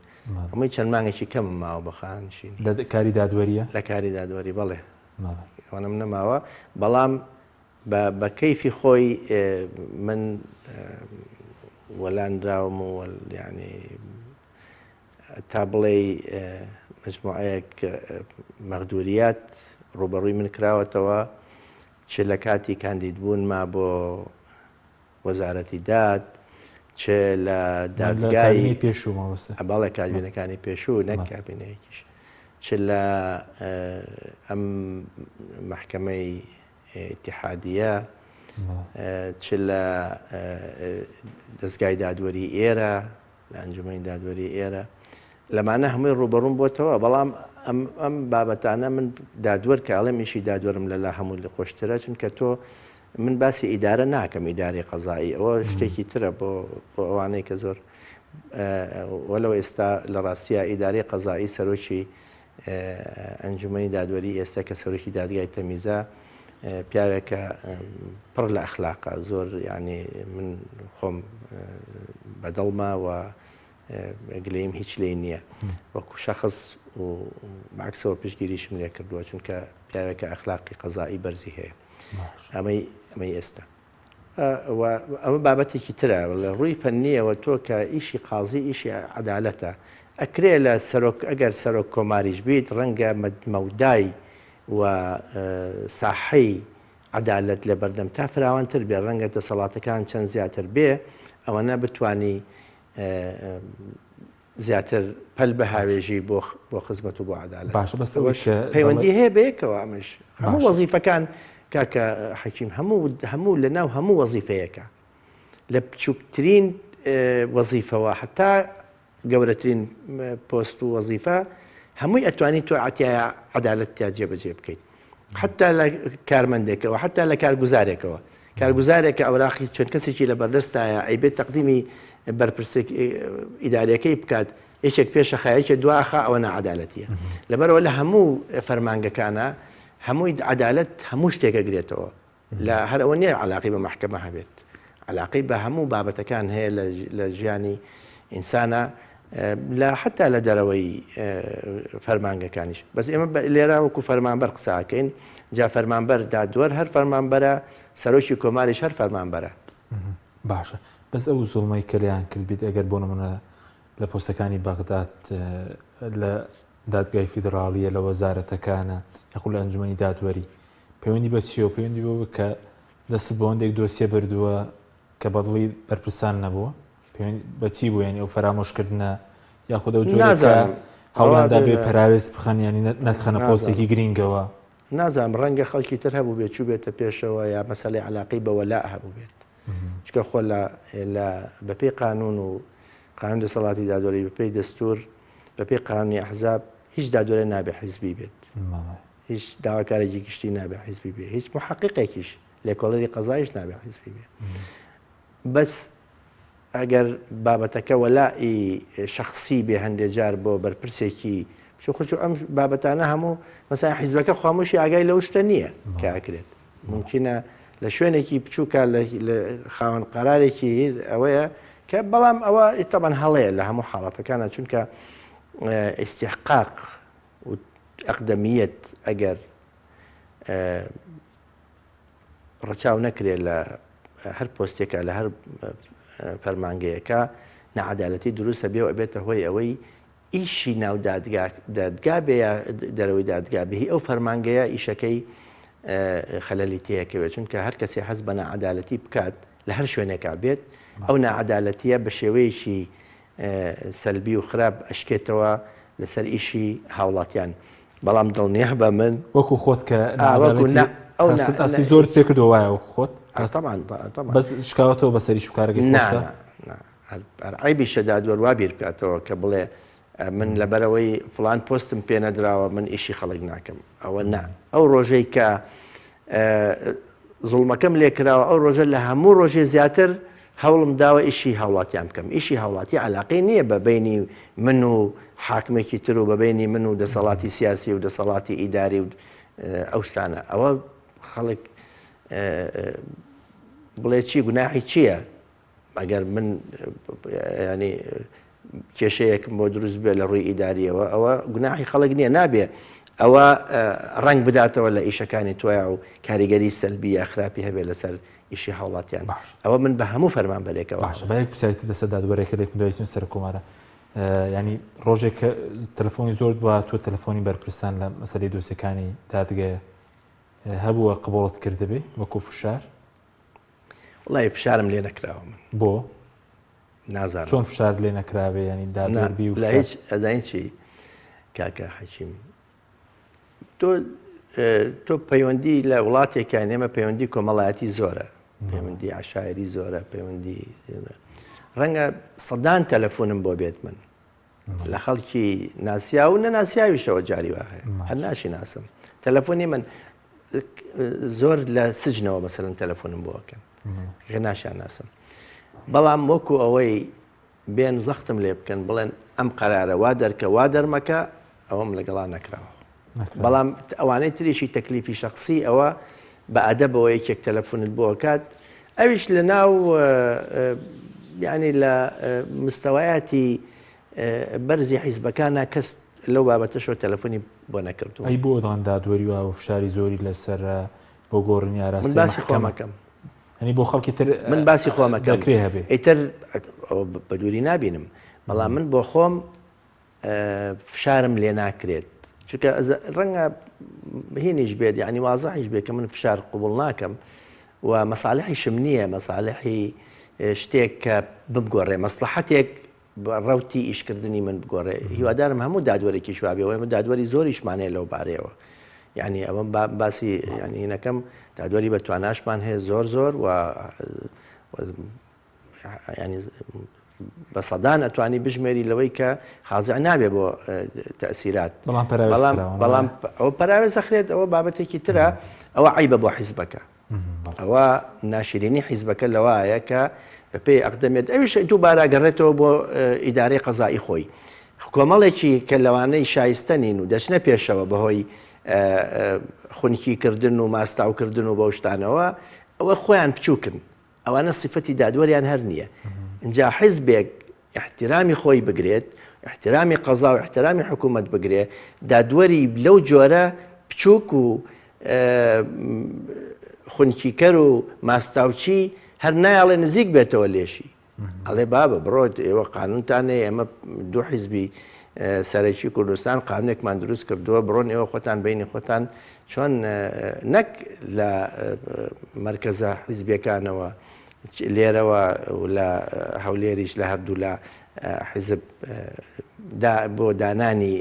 هەمووی چەند مانگێکی کەمم ماوە بە خانەنشین لە کاری دادوەریە لە کاری دادوەری بەڵێ ئەوەنەم نەماوە بەڵام بە کەیفی خۆی من وەلانراوم و ینی تا بڵێی مەجموعەیەک مەغدوریات ڕووبەڕووی من کراوەتەوە، چ لە کاتی کاندیدبوونما بۆ وەزارەتی داد، چ لە دادگای کابینەی پێشوو مامۆستا. بەڵێ کابینەکانی پێشوو نەک کابینەیەکیش، چ لە ئەم مەحکەمەی ئیتیحادیە، چ لە دەزگای دادوەری ئێرە، لە ئەنجومەنی دادوەری ئێرە لەمانە هەمووی ڕووبەڕووم بۆتەوە، بەڵام ئەم ئەم بابەتانە من دادوەر کە ئەڵێم ئیشی دادوەرم لەلا هەموو خۆشترە چونکە تۆ من باسی ئیدارە ناکەم ئیدارەی قەزایی ئەوە شتێکی ترە بۆ بۆ ئەوانەی کە زۆر وەلەو ئێستا لە ڕاستیە ئیدارەی قەزایی سەرۆکی ئەنجومەنی دادوەری ئێستا کە سەرۆکی دادگای تەمیزە پیاوێکە پڕ لە ئەخلاقە زۆر یعنی من خۆم بەدڵمە و گلەیم هیچ لێی نییە وەکو شەخص و بەعکسەوە پشتگیریشم لێ کردووە چونکە پیاوێکە ئەخلاقی قەزایی بەرزی هەیە ئەمەی ئەمەی ئێستا ئەمە بابەتێکی ترە لە ڕووی فەنیەوە تۆ کە ئیشی قازی ئیشی عەدالەتە ئەکرێ لە سەرۆک ئەگەر سەرۆک کۆماریش بیت ڕەنگە مەودای و ساحەی عەدالەت لە بەردەم تا فراوانتر بێ ڕەنگە دەسەڵاتەکان چەند زیاتر بێ ئەوەنە بتانی زیاتر پەل بهاوێژی بۆ بۆ خزمەت و بۆ عەدالەت. باشە بەس ئەوەی کە پەیوەندی هەیە بەیەکەوە ئەمەش هەموو وەزیفەکان کاکە حەکیم هەموو هەموو لە ناو هەموو وەزیفەیەکە لە بچووکترین وەزیفەوە هەتا گەورەترین پۆست و وەزیفە هەمووی ئەتوانی تۆ عتیایە عەدالەت تیا جێبەجێ بکەیت حتا لە کارمەندێکەوە حتا لە کارگوزارێکەوە کارگوزارێکە ئەوراقی چەند کەسێکی لە بەردەستایە ئەیبێت تەقدیمی بەرپرسێک ئیدارەکەی بکات یەکێک پێشەخا یەکێک دواخا ئەوە ناعەدالەتیە لەبەرەوە لە هەموو فەرمانگەکانە هەمووی عەدالەت هەموو شتێکە گرێتەوە لە هەر ئەوە نییە عەلاقەی بە مەحکەمە هەبێت عەلاقەی بە هەموو بابەتەکان هەیە لە ژیانی ئینسانە لە حتا لە دەرەوەی فەرمانگەکانیش بەس ئێمە لێرە وەکو فەرمانبەر قساکەین جا فەرمانبەر دادوەر هەر فەرمانبەرە سەرۆکی کۆماریش هەر فەرمانبەرە. باشە بەس ئەو زوڵمەی کە لێیان کردبیت ئەگەر بۆ نمونە لە پۆستەکانی بەغداد لە دادگای فیدراڵیە لە وەزارەتەکانە یاخود لە ئەنجومەنی دادوەری پەیوەندی بە چیەوە پەیوەندی بەوە کە دەستت بۆ هەندێک دۆسیە بردووە کە بەدڵی بەرپرسان نەبووە بە چی بوو یانی ئەو فەرامۆشکردنە یاخود ئەو جۆرە نازانم هەوڵیان دابێ پەراوێز بخەن یانی نەتخەنە پۆستێکی گرینگەوە. نازانم ڕەنگە خەڵکی تر هەبووبێت چووبێتە پێشەوە یا مەسەلەی عەلاقەی بە وەلاء هەبووبێت چونکە خۆ لە لە بەپێی قانون و قانون دەسەڵاتی دادوەری بەپێی دەستور بەپێی قانونی ئەحزاب هیچ دادوەرێ نابێ حیزبی بێت هیچ داواکارێکی گشتی نابێ حیزبی بێ هیچ محققێکیش لێکۆڵەری قەزایش نابێ حیزبی بێ بەس ئەگەر بابەتەکە وەلائی شەخسی بێ هەندێ جار بۆ بەرپرسێکی بچوو خۆ ئەم بابەتانە هەموو مەسەلەن حیزبەکە خامۆشی ئاگای لەو شتە نییە کە ئەکرێت ممکنە لە شوێنێکی بچووکە لە خاوەن قەرارێکی ئەوەیە کە بەڵام ئەوە تەبەن هەڵەیە لە هەموو حاڵەتەکانە چونکە ئیستیحقاق و ئەقدەمیەت ئەگەر ڕەچاو نەکرێت لە هەر پۆستێکا لە هەر فەرمانگەیەکا ناعەدالەتی دروست ئەبێ و ئەبێتە هۆی ئەوەی ئیشی ناو دادگا دادگا بێ یا دەرەوەی دادگا بێ هی ئەو فەرمانگەیە ئیشەکەی خەلەلی تێکەوێت چونکە هەر کەسێ حەز بە ناعەدالەتی بکات لە هەر شوێنێکا بێت ئەو ناعەدالەتیە بە شێوەیەکی سەلبی و خراپ ئەشکێتەوە لەسەر ئیشی هاوڵاتیان بەڵام دڵنیابە من وەکو خۆت کە ناعەدالەتی هەستی زۆرت پێ کردووە وایە وەکو خۆت بەس شکاوەتەوە بەسەری شوکارەکەی خۆشتا هەر عەیبیشە دادوەر وا بیر بکاتەوە کە بڵێ من لەبەرەوەی فڵان پۆستم پێ نەدراوە من ئیشی خەڵک ناکەم ئەوە نا ئەو ڕۆژەی کە زوڵمەکەم لێ کراوە ئەو ڕۆژە لە هەموو ڕۆژێ زیاتر هەوڵم داوە ئیشی هاوڵاتیان بکەم ئیشی هاوڵاتی عەلاقەی نییە بە بەینی من و حاکمێکی تر و بە بەینی من و دەسەڵاتی سیاسی و دەسەڵاتی ئیداری و ئەو شتانە ئەوە خەڵک بڵێ چی گوناحی چییە؟ ئەگەر من ینی کێشەیەکم بۆ دروست بێ لە ڕووی ئیداریەوە ئەوە گوناحی خەڵک نییە نابێ ئەوە ڕنگ بداتەوە لە ئیشەکانی تۆیا و کاریگەری سەلبی یا خراپی هەبێ لەسەر ئیشی هاوڵاتیان باش ئەوە من بە هەموو فەرمانبەرێکەوە باشە با یەک پرسیاری تر لەسەر دادوەرێکە لێکم دوای سم سەرۆک کۆمارە ینی ڕۆژێک کە تەلەفۆنی زۆر بووە تۆ تەلەفۆنی بەرپرسان لە مەسەلەی دۆسیەکانی دادگەیە هەبووە قبوڵت کردبێ وەکو فشار وڵی فشارم لێ نەکراوە من بۆ نازانم چۆن فشار لێ نەکراوێ ینی دادوەربی و لە هیچ ئەزانی چی کاکە حەکیم تۆ تۆ پەیوەندی لە وڵاتێکان ئێمە پەیوەندی کۆمەڵایەتی زۆرە پەیوەندی عشاعری زۆرە پەیوەندی ڕەنگە سەدان تەلەفۆنم بۆ بێت من لە خەڵکی ناسیا و نەناسیاویشەوە جاری وا هەیە هەر ناشی ناسم تەلەفۆنی من زۆر لە سجنەوە مەسەلەن تەلەفۆنم بۆ ئەکەن کە ناشیان ناسم بەڵام وەکو ئەوەی بێن زەختم لێ بکەن بڵێن ئەم قەرارە وا دەرکە وا دەرمەکە ئەوەم لەگەڵا نەکراوە بەڵام ئەوانەی تریشی تەکلیفی شخصی ئەوە بە ئەدەبەوە یەکێک تەلەفۆنت بۆ ئەکات ئەویش لە ناو یانی لە مستەوایاتی بەرزی حیزبەکانە کەس لەو بابەتەشەوە تەلەفۆنی بۆ نەکردووم. ئەی بۆ دەڵێن دادوەری وا و فشاری زۆری لەسەرە بۆ گۆڕینی من ئاراستەی باسی خۆم مەحکەمە؟ ئەکەم. یانی بۆ خەڵکی تر من باسی خۆم ئەکەم. دەکرێ هەبێ. ئیتر ئەوە بە دووری نابینم. بەڵام من بۆ خۆم فشارم لێ ناکرێت. چونکە ڕەنگە هینیش بێت یانی وازحیش بێت کە من فشار قبوڵ ناکەم و مەسالحیشم نییە مەسالحی شتێک کە بمگۆڕێ مەسڵەحەتێک ڕەوتی ئیشکردنی من بگۆڕێ هیوادارم هەموو دادوەرێکیش وابێ و ئێمە دادوەری زۆریشمان هەیە لەو بارەیەوە یعنی ئەوەم باسی یعنی هینەکەم دادوەری بە تواناشمان هەیە زۆر زۆر و ینی بە سەدان ئەتوانی بژمێری لەوەی کە خازع نابێ بۆ تەسیرات بەڵام بەڵام ئەوە پەراوێز ئەخرێت ئەوە بابەتێکی ترە ئەوە عیبە بۆ حیزبەکە ئەوە ناشرینی حیزبەکە لەوایە کە بەپێی ئەقدەمێت ئەویش دووبارە گەڕێتەوە بۆ ئیدارەی قەزایی خۆی کۆمەڵێکی کە لەوانەی شایستە نین و دەچنە پێشەوە بەهۆی خونکی کردن و ماستاوکردن و بەو شتانەوە ئەوە خۆیان بچووکن ئەوانە سیفەتی دادوەریان هەر نییە ئینجا حیزبێک ئیحترامی خۆی بگرێت، ئیحترامی قەزا و ئیحترامی حکوومەت بگرێ، دادوەری لەو جۆرە بچووک و خونکیکەر و ماستاوچی هەر نایەڵێ نزیک بێتەوە لێشی. ئەڵێ بابە بڕۆ ئێوە قانونتان هەیە، ئێمە دوو حیزبی سەرەکی کوردستان قانونێکمان دروست کردووە، بڕۆن ئێوە خۆتان بینی خۆتان چۆن نەک لە مەرکەزە حیزبیەکانەوە لێرەوە و لە هەولێریش لە هەردوولا حیزب دا بۆ دانانی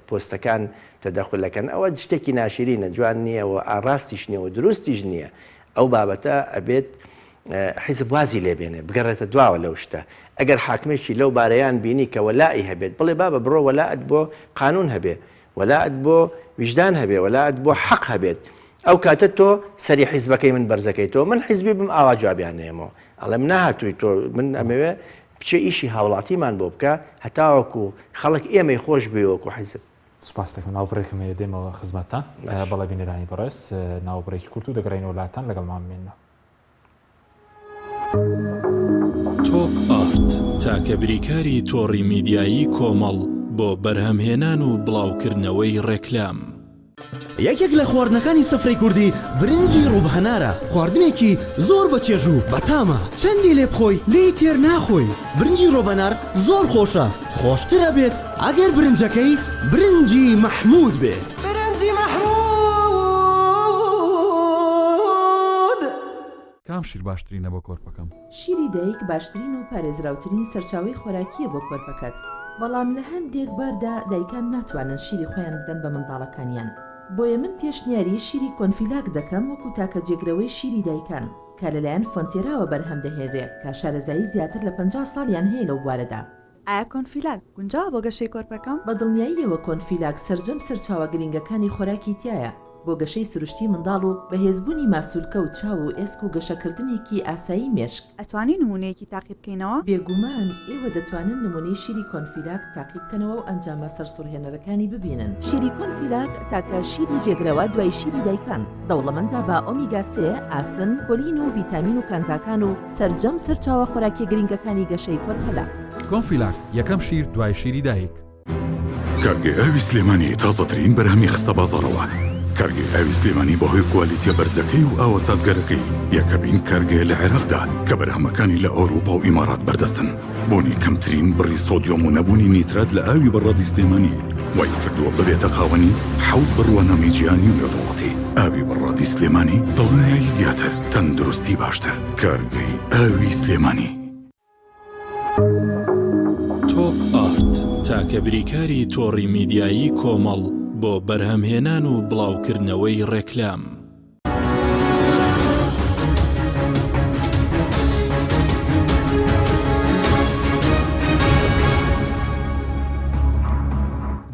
پۆستەکان تەدەخول ئەکەن ئەوە شتێکی ناشرینە جوان نییە و ڕاستیش نییە و دروستیش نییە ئەو بابەتە ئەبێت حیزب وازی لێ بێنێ بگەڕێتە دواوە لەو شتە ئەگەر حاکمێکی لەو بارەیان بینی کە وەلائی هەبێت بڵێ بابە بڕۆ وەلائت بۆ قانون هەبێ وەلائت بۆ ویژدان هەبێ وەلائت بۆ حەق هەبێت ئەو کاتە تۆ سەری حیزبەکەی من بەرزەکەیتەوە من حیزبی بم ئاوا جوابیان نەیەمەوە ئەڵێم نەهاتووی تۆ من ئەمەوێ بچێ ئیشی هاوڵاتیمان بۆ بکە هەتاوەکو خەڵک ئێمەی خۆش بوێ وەکو حیزب. سوپاست دەکەم ناوبڕێکم هەیە دێمەوە خزمەتتان بەڵێ بینەرانی بەڕێز ناوبڕێکی کورت و دەگەڕێینەوە لاتان لەگەڵمان بمێننەوە. تۆپ ئارت، تاکە بریکاری تۆڕی میدیایی کۆمەڵ بۆ بەرهەمهێنان و بڵاوکردنەوەی ڕێکلام. یەکێک لە خواردنەکانی سفرەی کوردی برنجی ڕوب هەنارە، خواردنێکی زۆر بە چێژ و بەتامە، چەندی لێ بخۆی لێی تێر ناخۆی، برنجی ڕۆب هەنار زۆر خۆشە، خۆشتر ئەبێت ئەگەر برنجەکەی برنجی مەحمود بێت. برنجی مەحمود. کام شیر باشترینە بۆ کۆرپەکەم؟ شیری دایک باشترین و پارێزراوترین سەرچاوەی خۆراکییە بۆ کۆرپەکەت، بەڵام لە هەندێک باردا دایکان ناتوانن شیری خۆیان بدەن بە منداڵەکانیان، بۆیە من پێشنیاری شیری کۆنفیلاک دەکەم وەکو تاکە جێگرەوەی شیری دایکان کە لەلایەن فۆنتێراوە بەرهەم دەهێنرێ کە شارەزایی زیاتر لە 50 ساڵیان هەیە لەو بوارەدا. ئایا کۆنفیلاک گونجاوە بۆ گەشەی کۆرپەکەم؟ بە دڵنیاییەوە کۆنفیلاک سەرجەم سەرچاوە گرنگەکانی خۆراکی تیایە بۆ گەشەی سروشتی منداڵ و بەهێزبوونی ماسولکە و چاو و ئێسک و گەشەکردنێکی ئاسایی مێشک. ئەتوانی نموونەیەکی تاقی بکەینەوە؟ بێگومان ئێوە دەتوانن نموونەی شیری کۆنفیلاک تاقی بکەنەوە و ئەنجامە سەرسوڕهێنەرەکانی ببینن. شیری کۆنفیلاک تاکە شیری جێگرەوە دوای شیری دایکان، دەوڵەمەندە بە ئۆمیگا سێ، ئاسن، کۆلین و ڤیتامین و کانزاکان و سەرجەم سەرچاوە خۆراکیە گرنگەکانی گەشەی کۆرپەلە. کۆنفیلاک، یەکەم شیر دوای شیری دایک. کارگەی ئاوی سلێمانی تازەترین بەرهەمی خستە بازاڕەوە. کارگەی ئاوی سلێمانی بەهۆی کوالیتیە بەرزەکەی و ئاوە سازگارەکەی یەکەمین کارگەیە لە عێراقدا کە بەرهەمەکانی لە ئەوروپا و ئیمارات بەردەستن. بوونی کەمترین بڕی سۆدیۆم و نەبوونی نیترات لە ئاوی بەڕادی سلێمانی وای کردووە ببێتە خاوەنی حەوت بڕوانامەی جیهانی و نێودەوڵەتی. ئاوی بەڕادی سلێمانی دڵنیایی زیاتر، تەندروستی باشتر. کارگەی ئاوی سلێمانی. تۆپ ئارت، تاکە بریکاری تۆڕی میدیایی کۆمەڵ بۆ بەرهەمهێنان و بڵاوکردنەوەی ڕێکلام.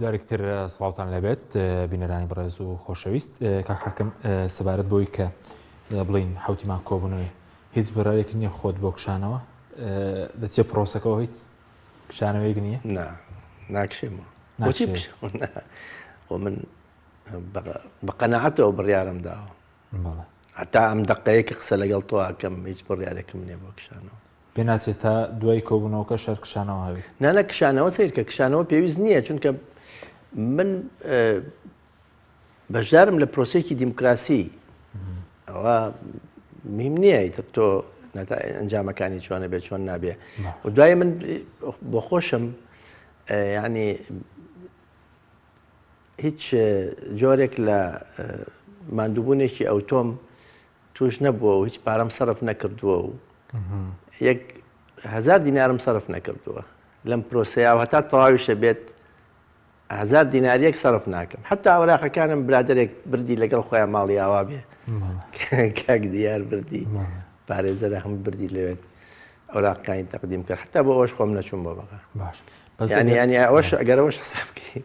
جارێکتر سڵاوتان لەبێت بینەرانی بەڕێز و خۆشەویست کاک حاکم سەبارەت بۆی کە بڵین حوتیمان کۆبوونەوەی هیچ بڕارێک نییە خۆت بۆ کشانەوە دەچێت پرۆسەکەەوە هیچ کشانەوەیەک نییە نا ناکشێمەوە بۆچی بکشێمەوە نا خۆ من بە قەناعەتەوە بڕیارم داوە هەتا ئەم دقەیە کە قسە لەگەڵ تۆ ئەکەم هیچ بڕیارێکم نییە بۆ کشانەوە. پێ ناچێت تا دوای کۆبوونەوەکە شەر کشانەوە هەبێت؟ نانا کشانەوە سەیرکە کشانەوە پێویست نییە چونکە من بەشدارم لە پرۆسێکی دیموکراسی ئەوە مهم نییە ئیتر تۆ ئەنجامەکانی چۆنە بێ چۆن نابێ و دوای من بۆ خۆشم ینی هیچ جۆرێک لە ماندووبوونێکی ئەوتۆم توش نەبووە و هیچ پارەم سەرف نەکردووە و یەک هزار دینارم سەرف نەکردووە لەم پرۆسەیە و هەتا تەواویشە بێت هزار دیناریەک سەرف ناکەم حتا ئەوراقەکانم برادێک بردی لەگەڵ خۆیان ماڵی ئاوا بێ کاک دیار بردی پارێزەرە هەم بردی لەوێت ئەوراقەکانی تەقدیم کرد حتا بۆ ئەوەش خۆم نەچوم بۆ بەغا باش بەس یعنی یعنی ئەوەش ئەگەر ئەوەش حساب بکەی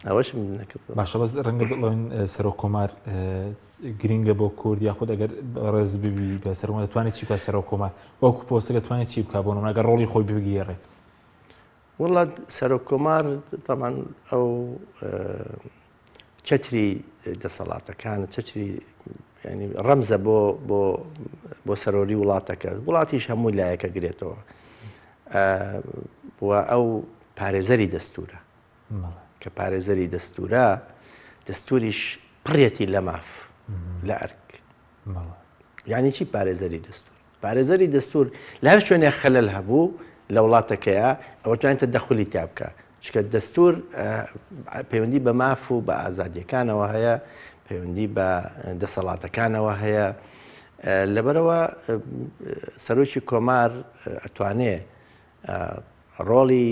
ئەوەش نەکردووە باشە بەس ڕەنگە بڵێن سەرۆک کۆمار گرینگە بۆ کورد یاخود ئەگەر ڕێز ببی بە سەرۆک دەتوانێت چی بکات سەرۆک کۆمار وەکو پۆستەکە دەتوانێت چی بکات بۆ نمونە ئەگەر ڕۆڵی خۆی بگێڕێت وڵات سەرۆک کۆمار تەمان ئەو چەتری دەسەڵاتەکان چەتری ینی ڕەمزە بۆ بۆ بۆ سەرۆری وڵاتەکە وڵاتیش هەموو لایەکە گرێتەوە و ئەو پارێزەری دەستورە کە پارێزەری دەستورە دەستوریش پڕێتی لە ماف لە ئەرک یعنی چی پارێزەری دەستور پارێزەری دەستور لە هەر شوێنێک خەلەل هەبوو لە وڵاتەکەیا ئەوە توانێت تەدەخولی تیا بکا چونکە دەستور پەیوەندی بە ماف و بە ئازادیەکانەوە هەیە پەیوەندی بە دەسەڵاتەکانەوە هەیە لەبەرەوە سەرۆکی کۆمار ئەتوانێ ڕۆڵی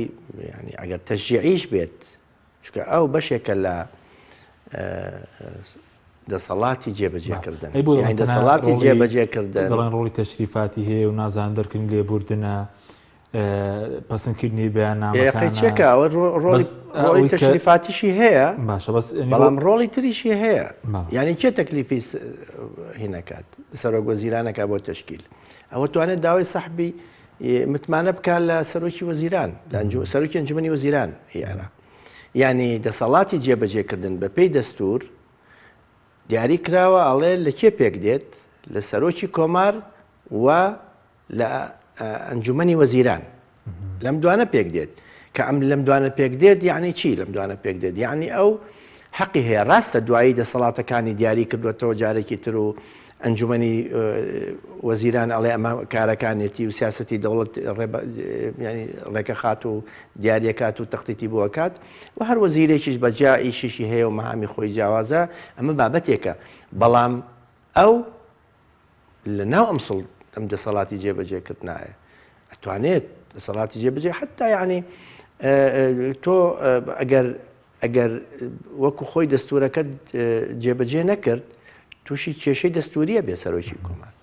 ینی ئەگەر تەشجیعیش بێت چونکە ئەو بەشێکە لە دەسەڵاتی جێبەجێکردن یانی دەسەڵاتی جێبەجێکردن دەڵێن ڕۆڵی تەشریفاتی هەیە و نازانم دەرکردنی لێبوردنە پەسەندکردنی بەیاننامەکانە چێکە ئەوە ڕۆڵی تەشریفاتیشی هەیە باشە بەس بەڵام ڕۆڵی تریشی هەیە یعنی کێ تەکلیفی هینەکات سەرۆک وەزیرانەکە بۆ تەشکیل ئەوە توانێت داوای سەحبی متمانە بکات لە سەرۆکی وەزیران لە سەرۆکی ئەنجومەنی وەزیران هی عێراق یعنی دەسەڵاتی جێبەجێکردن بە پێی دەستور دیاری کراوە ئەڵێ لە کێ پێک دێت لە سەرۆکی کۆمار و لە ئەنجومەنی وەزیران لەم دوانە پێک دێت کە ئەم لەم دوانە پێک دێت یعنی چی لەم دوانە پێک دێت یعنی ئەو حەقی هەیە ڕاستە دوایی دەسەڵاتەکانی دیاری کردوێتەوە جارێکی تر و ئەنجومەنی وەزیران ئەڵێ ئەمە کارەکانێتی و سیاسەتی دەوڵەت ینی ڕێکەخات و دیارەکات و تەختیتی بۆکات و هەر وەزیرێکیش بە جیا ئیشیشی هەیە و مەهامی خۆی جیاوازە ئەمە بابەتێکە بەڵام ئەو لە ناو ئەم سڵ ئەم دەسەڵاتی جێبەجێکردنایە ئەتوانێت دەسەڵاتی جێبەجێ حتا یعنی تۆ ئەگەر ئەگەر وەکو خۆی دەستورەکەت جێبەجێ نەکرد تووشی کێشەی دەستوریە بێ سەرۆکی کۆمار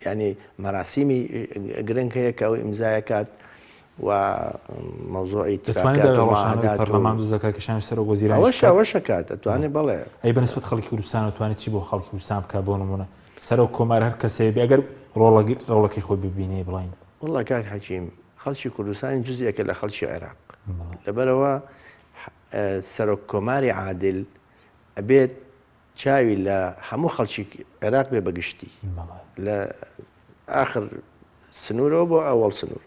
یعنی مەراسیمی گرنگ هەیە کە ئەو ئیمزایەکات و مەوزوعی پەرلەمان و زەکاکەشانی سەرۆک وەزیران ئەوەشەکات ئەتوانێت بڵێ ئەی بەنسبەت خەڵکی کوردستان توانێت چی بۆ خەڵکی کوردستان بکە بۆ نمونە سەرۆک کۆمار هەر کەسێ بێ ئەگەر ڕۆڵەکەی خۆی ببینێ بڵین وڵا کاک حەکیم خەڵکی کوردستان جزئێکە لە خەڵکی عێراق لەبەرئەوە سەرۆک کۆماری عادل ئەبێت چاوی لە هەموو خەڵکی عێراق بێ بەگشتی لە ئاخر سنوورەوە بۆ ئەوەڵ سنوور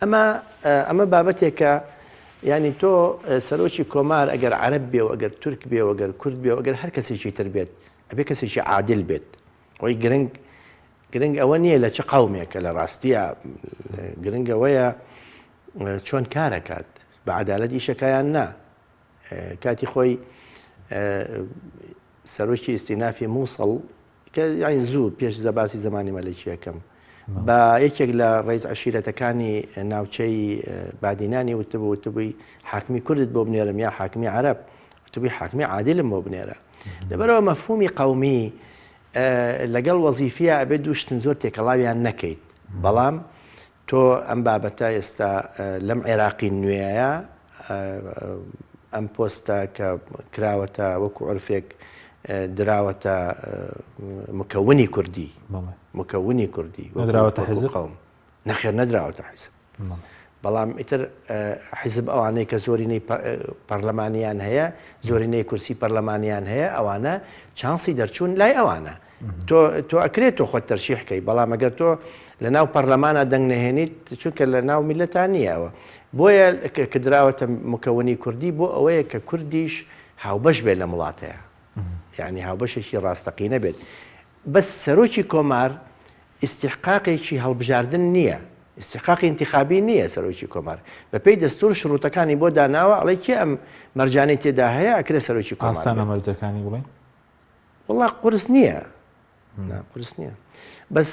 ئەمە ئەمە بابەتێکە ینی تۆ سەرۆکی کۆمار ئەگەر عەرب بێ و ئەگەر تورک بێ و ئەگەر کورد بێ و ئەگەر هەر کەسێکی تر بێت ئەبێ کەسێکی عادل بێت ئەوەی گرنگ گرنگ ئەوە نییە لە چ قەومێکە لە ڕاستیە گرنگ ئەوەیە چۆن کارەکات بە عەدالەت ئیشەکە یان نا کاتی خۆی سەرۆکی ئیستینافی مووسڵ کە یانی زوو پێش زەباسی زمانی مەلەکیەکەم بە یەکێک لە ڕیز عشیرەتەکانی ناوچەی بادینانی وتبوو وتبووی حاکمی کوردت بۆ بنێرم یا حاکمی عەرەب وتبووی حاکمی عادلم بۆ بنێرە لەبەرەوە مەفهومی قەومی لەگەڵ وەزیفیە ئەبێت دوو شتن زۆر تێکەڵاویان نەکەیت بەڵام تۆ ئەم بابەتە ئێستا لەم عێراقی نوێیە ئەم پۆستە کە کراوەتە وەکو عرفێک دراوەتە مکونی کوردی مکونی کوردی نەدراوەتە حزب قەوم نەخێر نەدراوەتە حزب بەڵام ئیتر حیزب ئەوانەی کە زۆرینەی پەرلەمانیان هەیە زۆرینەی کورسی پەرلەمانیان هەیە ئەوانە چانسی دەرچوون لای ئەوانە. تۆ تۆ ئەکرێت تۆ خۆت تەرشیح کەی بەڵام ئەگەر تۆ لە ناو پەرلەمانە دەنگ نەهێنیت چونکە لە ناو میلەتا نییە ئەوە بۆیە کە دراوەتە مکەونی کوردی بۆ ئەوەیە کە کوردیش هاوبەش بێت لەم وڵاتەیە یعنی هاوبەشێکی ڕاستەقینە بێت بەس سەرۆکی کۆمار ئیستیحقاقێکی هەڵبژاردن نییە، ئیستیحقاقی ئینتیخابی نییە سەرۆکی کۆمار. بەپێی دەستوور شرووتەکانی بۆ داناوە، ئەڵێ کێ ئەم مەرجانەی تێدا هەیە ئەکرێ سەرۆکی کۆمار ئاسانە بێت. مەرجەکانی بڵێین؟ وەڵا قورس نییە. نا قورس نییە. بەس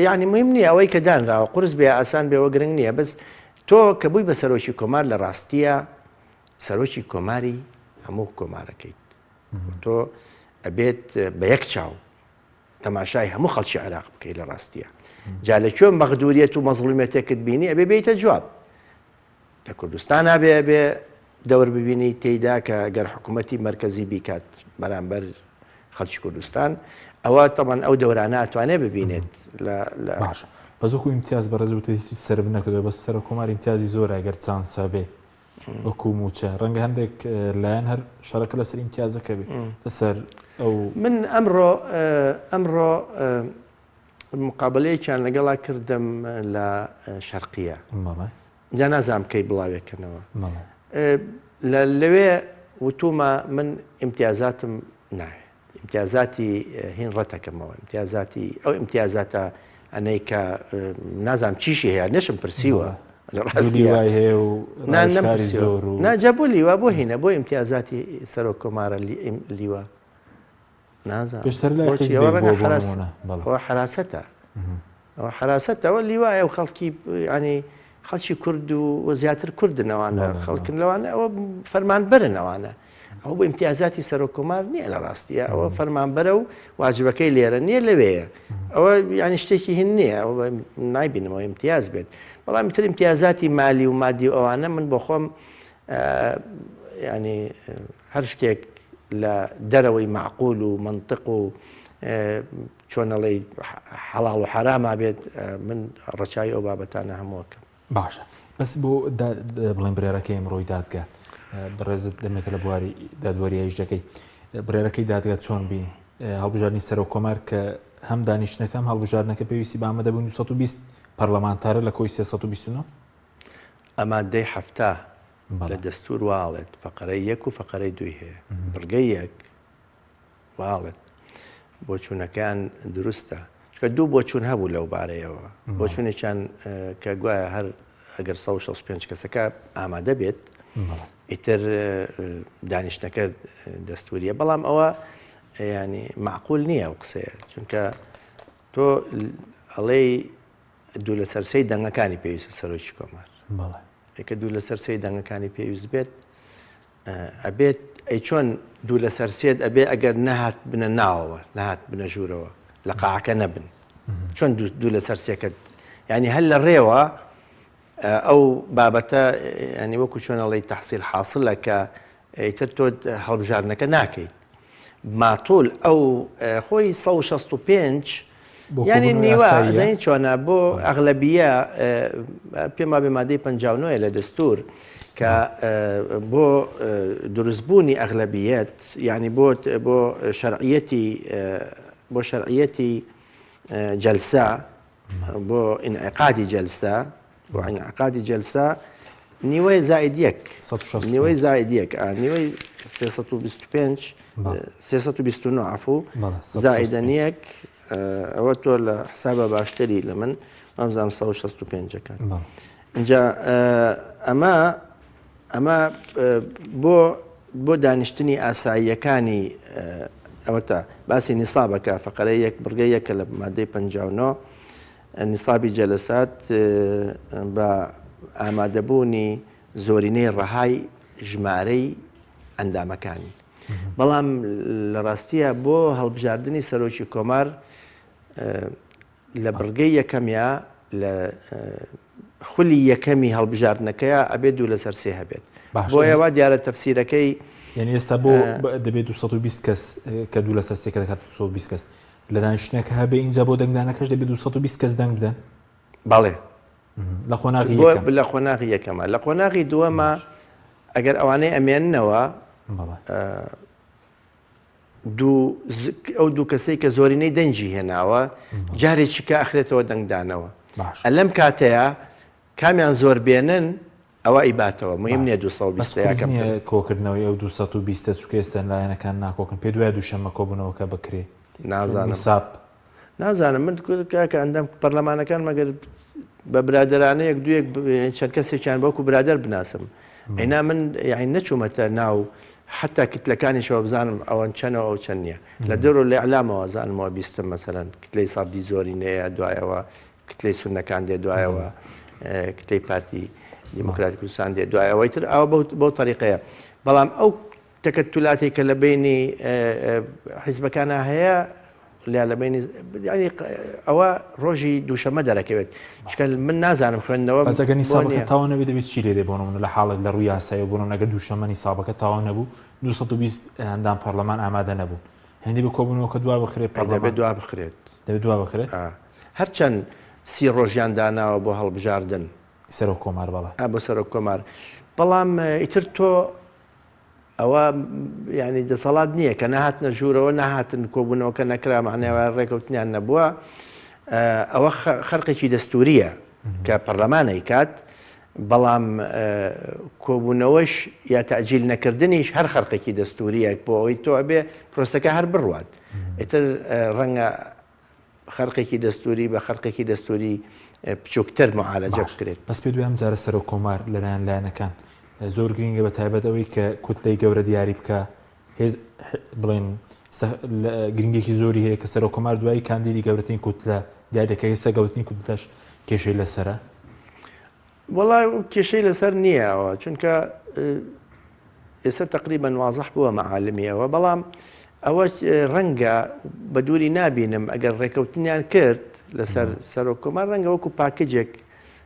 یانی مهم نییە ئەوەی کە دانراوە قورس بێ ئاسان بێ ئەوە گرنگ نییە بەس تۆ کە بووی بە سەرۆکی کۆمار لە ڕاستییا سەرۆکی کۆماری هەموو کۆمارەکەیت. تۆ ئەبێت بە یەک چاو تەماشای هەموو خەڵکی عێراق بکەی لە ڕاستیە جا لە کوێ مەغدوریەت و مەزڵومیەتێکت بینی ئەبێ بێیتە جواب لە کوردستان ئابێ ئەبێ دەور ببینی تێیدا کە گەر حکوومەتی مرکزی بیکات بەرامبەر خەڵکی کوردستان ئەوە تەمان ئەو دەورانە ئەتوانێ ببینێت لە لە باشە بەس وەکو ئیمتیاز بەڕێز وتت هیچی سەرف نەکردووە بەس سەرۆک کۆمار ئیمتیازی زۆرە گەر چانسە بێ وەکو مووچە ڕەنگە هەندێک لایەن هەر شەڕەکە لەسەر ئیمتیازەکە بێ لەسەر ئەو من ئەمڕۆ ئەمڕۆ مقابلەیەکیان لەگەڵا کردم لە شەرقیە جا نازانم کەی بڵاوێکەنەوە لە لەوێ وتومە من ئیمتیازاتم ناوێ ئیمتیازاتی هین ڕەتەکەمەوە ئیمتیازاتی ئەو ئیمتیازاتە ئەنەی کە نازانم چیشی هەیە نەشم پرسیوە لە ڕاستیوای هەیە و نانەمکاری زۆر و ناجا بۆ لیوا بۆ هینە بۆ ئیمتیازاتی سەرۆک کۆمارە لیوا نازانم پێشتر لای ئەوە حراسەتە ئەوە حەراسەتە ئەوە لیوایە و خەڵکی یانی خەڵکی کورد و زیاتر کوردن ئەوانە خەڵکن لەوانە ئەوە فەرمانبەرن ئەوانە ئەوە بۆ ئیمتیازاتی سەرۆک کۆمار نییە لە ڕاستیە ئەوە فەرمانبەرە و واجبەکەی لێرە نییە لەوەیە ئەوە ینی شتێکی هین نییە ئەوە نایبینمەوە ئیمتیاز بێت بەڵام تر ئیمتیازاتی مالی و مادی و ئەوانە من بۆ خۆم ینی هەر شتێک لە دەرەوەی معقول و منطق و چۆن ئەڵێی حەڵاڵ و حەراما بێت من ڕەچاوی ئەو بابەتانە هەموو ئەکەم. باشە بەس بۆ بڵێن بڕیارەکەی ئەمڕۆی دادگا بەڕێزت دەمێکە لە بواری دادوەری ئیش دەکەی بڕیارەکەی دادگا چۆن بینی هەڵبژاردنی سەرۆک کۆمار کە هەم دانیشتنەکە هەم هەڵبژاردنەکە پێویستی بە ئامادەبوونی 220 پەرلەمانتارە لە کۆی 329 ئەمادەی 70 لە دەستور واڵێت فەقەرەی یەک و فەقەرەی دووی هەیە بڕگەی یەک واڵت بۆچوونەکەیان دروستە چونکە دوو بۆچوون هەبوو لەو بارەیەوە بۆچوونێکیان کە گوایە هەر ئەگەر 165 کەسەکە ئامادە بێت ئیتر دانیشتەکە دەستوریە بەڵام ئەوە ینی معقول نییە ئەو قسەیە چونکە تۆ ئەڵێی دوو لەسەر سێی دەنگەکانی پێویستە سەرۆکی کۆمار کە دوو لەسەر سێی دەنگەکانی پێویست بێت ئەبێت ئەی چۆن دوو لەسەر سێت ئەبێ ئەگەر نەهات بنە ناوەوە نەهات بنە ژوورەوە لە قاعەکە نەبن چۆن دوو لەسەر سێکەت ینی هەر لە ڕێوە ئەو بابەتە ینی وەکو چۆن ئەڵێی تەحسیل حاصلە کە ئیتر تۆ هەڵبژاردنەکە ناکەیت ماتول ئەو خۆی 165 یانی نیوە ئەزانی چۆنە بۆ ئەغلەبیە پێم وابێ مادەی 59 لە دەستور کە بۆ دروستبوونی ئەغلەبیەت یعنی بۆ بۆ شەرعیەتی بۆ شەرعیەتی جەلسە بۆ ئینعقادی جەلسە بۆ ئینعقادی جەلسە نیوەی زائد یەک نیوەی زائد یەک نیوەی 325 329 عفو زائدە یەک ئەوە تۆ لە حسابە باشتری لە من وامزانام 165 ەکان اینجا ئەمە ئەمە بۆ بۆ دانیشتنی ئاساییەکانی ئەوەتا باسی نیسابەکە فقرەی یەک بڕگەی یەکە لە مادەی 59 نیسابی جەلەسات بە ئامادەبوونی زۆرینەی ڕەهای ژمارەی ئەندامەکانی بەڵام لە ڕاستیە بۆ هەڵبژاردنی سەرۆکی کۆمار لە بڕگەی یەکەمیا لە خولی یەکەمی هەڵبژاردنەکەیا ئەبێ دوو لەسەر سێ هەبێت بۆیە وا دیارە تەفسیرەکەی یعنی ئێستا بۆ دەبێت 220 کەس کە دوو لەسەر سێکە دەکات 220 کەس لە دانیشتنەکە هەبێ اینجا بۆ دەنگدانەکەش دەبێت 220 کەس دەنگ بدەن بەڵێ لە قۆناغی لە قۆناغی یەکەمە لە قۆناغی دووەمە ئەگەر ئەوانەی ئەمێننەوە. دوو ئەو دوو کەسەی کە زۆرینەی دەنگی هێناوە جارێکی کە ئەخرێتەوە دەنگدانەوە لەم کاتەیە کامیان زۆر بێنن ئەوە ئیباتەوە مهم نیە 220 کۆکردنەوەی ئەو 220 چونکە ئێستا لایەنەکان ناکۆکن پێ دوای دووشەممە کۆبوونەوەکە بکرێ نازانم نیساب نازانم من کاکە ئەندام پەرلەمانەکان مەگەر بە برادەرانە یەک دوویەک چەند کەسێکیان وەکو برادەر بناسم ئەینا من یعنی نەچوومەتە ناو حتا کتلەکانیشەوە بزانم ئەوەن چەنەوە ئەو چەند نییە لە دەرەوە لە ئیعلامەوە زانمەوە بیستم مەسەلەن کتلەی سەدی زۆرینەیە دوایەوە کتلەی سوننەکان دێ دوایەوە کتلەی پارتی دیموکراتی کوردستان دێ دوایەوەی تر ئەوە بەو تەریقەیە بەڵام ئەو تەکەتولاتێک کە لە بەینی حیزبەکانا هەیە یا لە بەینی یانی ئەوە ڕۆژی دووشەممە دەرەکەوێت چونکە من نازانم خوێندنەوە بەس ئەگەر نیسابەکە تەواو نەبێت دەبێت چی لێ دێ بۆ نمونە لە حاڵێک لە ڕووی یاساییەوە بۆ نمونە ئەگەر دووشەممە نیسابەکە تەواو نەبوو 220 ئەندام پەرلەمان ئامادە نەبوون هێندی بە کۆبوونەوەکە دوا بخرێت پەرلەمان دەبێت دوا بخرێت دەبێت دوا بخرێت هەرچەند سی ڕۆژیان داناوە بۆ هەڵبژاردن سەرۆک کۆمار بەڵێ بۆ سەرۆک کۆمار بەڵام ئیتر تۆ ئەوە یانی دەسەڵات نییە کە نەهاتنە ژوورەوە نەهاتن کۆبوونەوەکە نەکرا معنیوە ڕێکەوتنیان نەبووە ئەوە خەرقێکی دەستوریە کە پەرلەمانەی کات بەڵام کۆبوونەوەش یا تەجیل نەکردنیش هەر خەرقێکی دەستوریە بۆ ئەوەی تۆ ئەبێ پرۆسەکە هەر بڕوات ئیتر ڕەنگە خەرقێکی دەستوری بە خەرقێکی دەستوری بچووکتر معالەجە بکرێت. بەس پێت وایە ئەم جارە سەرۆک کۆمار لەلایەن لایەنەکان زۆر گرینگە بە تایبەت ئەوەی کە کوتلەی گەورە دیاری بکا هێز بڵێن گرنگێکی زۆری هەیە کە سەرۆک کۆمار دوایی کاندیدی گەورەترین کوتلە دیاری دەکا ئێستا گەورەترین کوتلەش کێشەی لەسەرە. وەڵا کێشەی لەسەر نییە ئەوە چونکە ئێستا تقریبا وازح بووە مەعالمی ئەوە بەڵام ئەوە ڕەنگە بە دووری نابینم ئەگەر ڕێکەوتنیان کرد لەسەر سەرۆک کۆمار ڕەنگە وەکو پاکجێک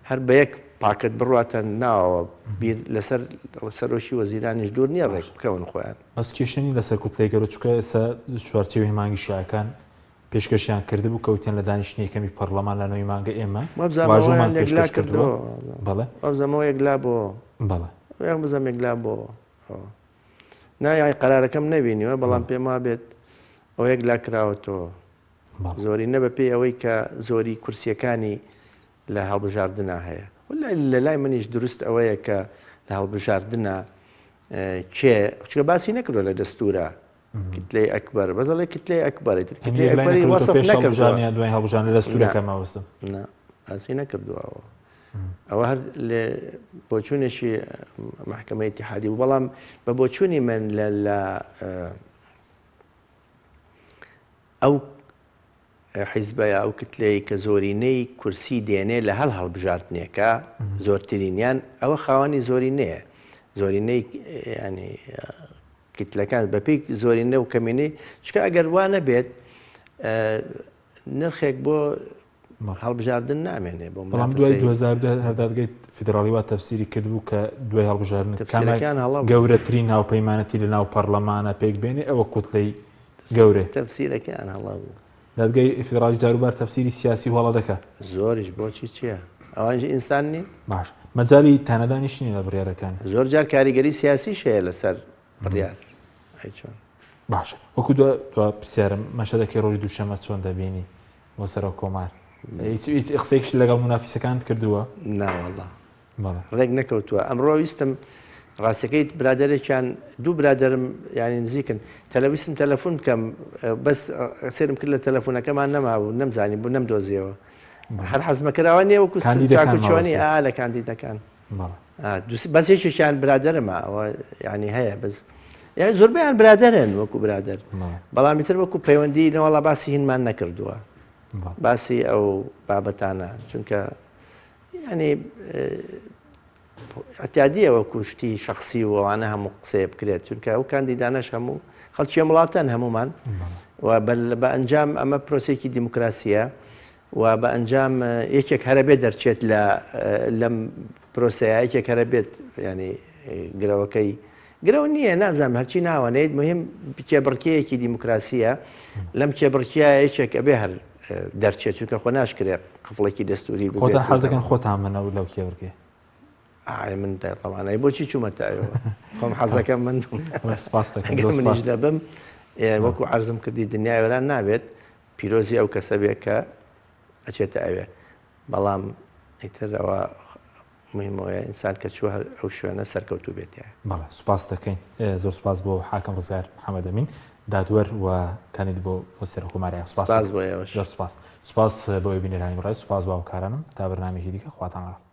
هەر بە یەک پاکت بڕاتە ناوەوە بیر لەسەر سەرۆکی وەزیرانیش دوور نییە ڕێک بکەون خۆیان. بەس کێشە نیە لەسەر کوتلەی گەورە چونکە ئێستا چوارچێوەی مانگی شیعەکان پێشکەشیان کردبوو کە وتیان لە دانیشتنی یەکەمی پەڕڵەمان لە نۆی مانگە ئێمە واژۆمان پێشکەش کردووە. بەڵێ. وابزانم ئەوە یەکلا بۆ. بەڵێ. وابزانم یەکلا بۆ. نا یانی قەرارەکەم نەبینیوە بەڵام پێم وابێت ئەوە یەکلا کراوەتەوە. زۆرینە بە پێی ئەوەی کە زۆری کورسییەکانی لە هەڵبژاردنا هەیە. لە لای منیش دروست ئەوەیە کە لە هەڵبژاردنا کێ چونکە باسی نەکردووە لە دەستوورا کتلەی ئەکبەر بەس دەڵێ کتلەی ئەکبەر ئیتر کتلەی ئەکبەری وەسف نەکردووە دوای هەڵبژاردن لە دەستوورەکە مەبەستم نا باسی نەکردووە ئەوە ئەوە هەر لێ بۆچوونێکی مەحکەمەی ئیتیحادی بوو بەڵام بە بۆچوونی من لە لە ئەو حیزبە یا ئەو کتلەی کە زۆرینەی کورسی دێنێ لە هەر هەڵبژاردنێکا زۆرترینیان ئەوە خاوەنی زۆرینەیە زۆرینەی ینی کتلەکان بەپێی زۆرینە و کەمینەی چکە ئەگەر وا نەبێت نرخێک بۆ هەڵبژاردن نامێنێ بۆ بەڵام دوای 2010 هەر دادگەی فیدراڵی وا تەفسیری کردبوو کە دوای هەڵبژاردن تەفسیرەکان هەڵە بوو. گەورەترین هاوپەیمانەتی لە ناو پەڕلەمانە پێک بێنێ ئەوە کوتلەی گەورەیە. تەفسیرەکەیان هەڵە بوو. دادگای فیدراڵیش جاروبار تەفسیری سیاسی و هەڵە دەکا. زۆریش بۆچی چیە؟ ئەوانیش ئینسان نین؟ باش مەجالی تانەدانیش نیە لە بڕیارەکانی. زۆر جار کاریگەری سیاسیش هەیە لەسەر بڕیار. ئەی چۆن؟ باشە وەکو دوا دوا پرسیارم مەشهەدەکەی ڕۆژی دووشەممە چۆن دەبینی بۆ سەرۆک کۆمار؟ هیچ هیچ قسەیەکیشت لەگەڵ مونافیسەکانت کردووە؟ نا وەڵا بەڵێ. ڕێک نەکەوتووە ئەمڕۆ ویستم ڕاستەکەی برادەرێکیان دوو برادەرم یانی نزیکن تەلە ویستم تەلەفون بکەم بەس سێرم کرد لە تەلەفونەکەمان نەمابوو نەمزانی بوو نەمدۆزیەوە هەر حەزمەکراوە نییە وەکو کاندیدەکان چاک و چۆنی مەبەستت. ئا لە کاندیدەکان بەڵێ. بەس یەکێکیان برادەرمە ئەوە یانی هەیە بەس یانی زۆربەیان برادەرن وەکو برادەر بەڵام ئیتر وەکو پەیوەندی نەوەڵا باسی هینمان نەکردووە باسی ئەو بابەتانە چونکە ینی اعتیادیە وەکو شتی شخصی و ئەوانە هەموو قسەیە بکرێت چونکە ئەو کاندیدانەش هەموو خەڵکی ئەم وڵاتەن هەمومان و بە ئەنجام ئەمە پرۆسێکی دیموکراسیە و بە ئەنجام یەکێک هەرە بێت دەرچێت لە لەم پرۆسەیە یەکێک هەرە بێت ینی گرەوەکەی گرەو نییە نازانم هەرچی ناوەنێت مهم کێبڕکێیەکی دیموکراسیە لەم کێبڕکیە یەکێک ئەبێ هەر دەرچێت چونکە خۆ ناشکرێت قفڵێکی دەستوری خۆتان حەزەکەن خۆتان منەوە لەو کێبڕکێ ئای من تەوانای بۆچی چوومەتە ئەوێوە خۆم حەزەکەم من سپاس دەکەم زۆر سپاس دەبم. وەکو عەرزم کردی دنیای وێران نابێت پیرۆزی ئەو کەسە بێ کە ئەچێتە ئەوێ بەڵام ئیتر ئەوە مهم ئەوەیە ئینسان کە چووە ئەو شوێنە سەرکەوتوو بێت تیایا. بەڵێ سوپاس دەکەین زۆر سوپاس بۆ حاکم ڕزگار محەمەد ئەمین دادوەر و کاندید بۆ بۆ سەرۆککۆماری عێراق سوپاس سوپاس بۆ ئێوەش. زۆر سوپاس سوپاس بۆ ئێوەی بینەرانی بەڕێز سوپاس بۆ هاوکارانم تا بەرنامەیەکی دیکە خواتان لەگەڵ.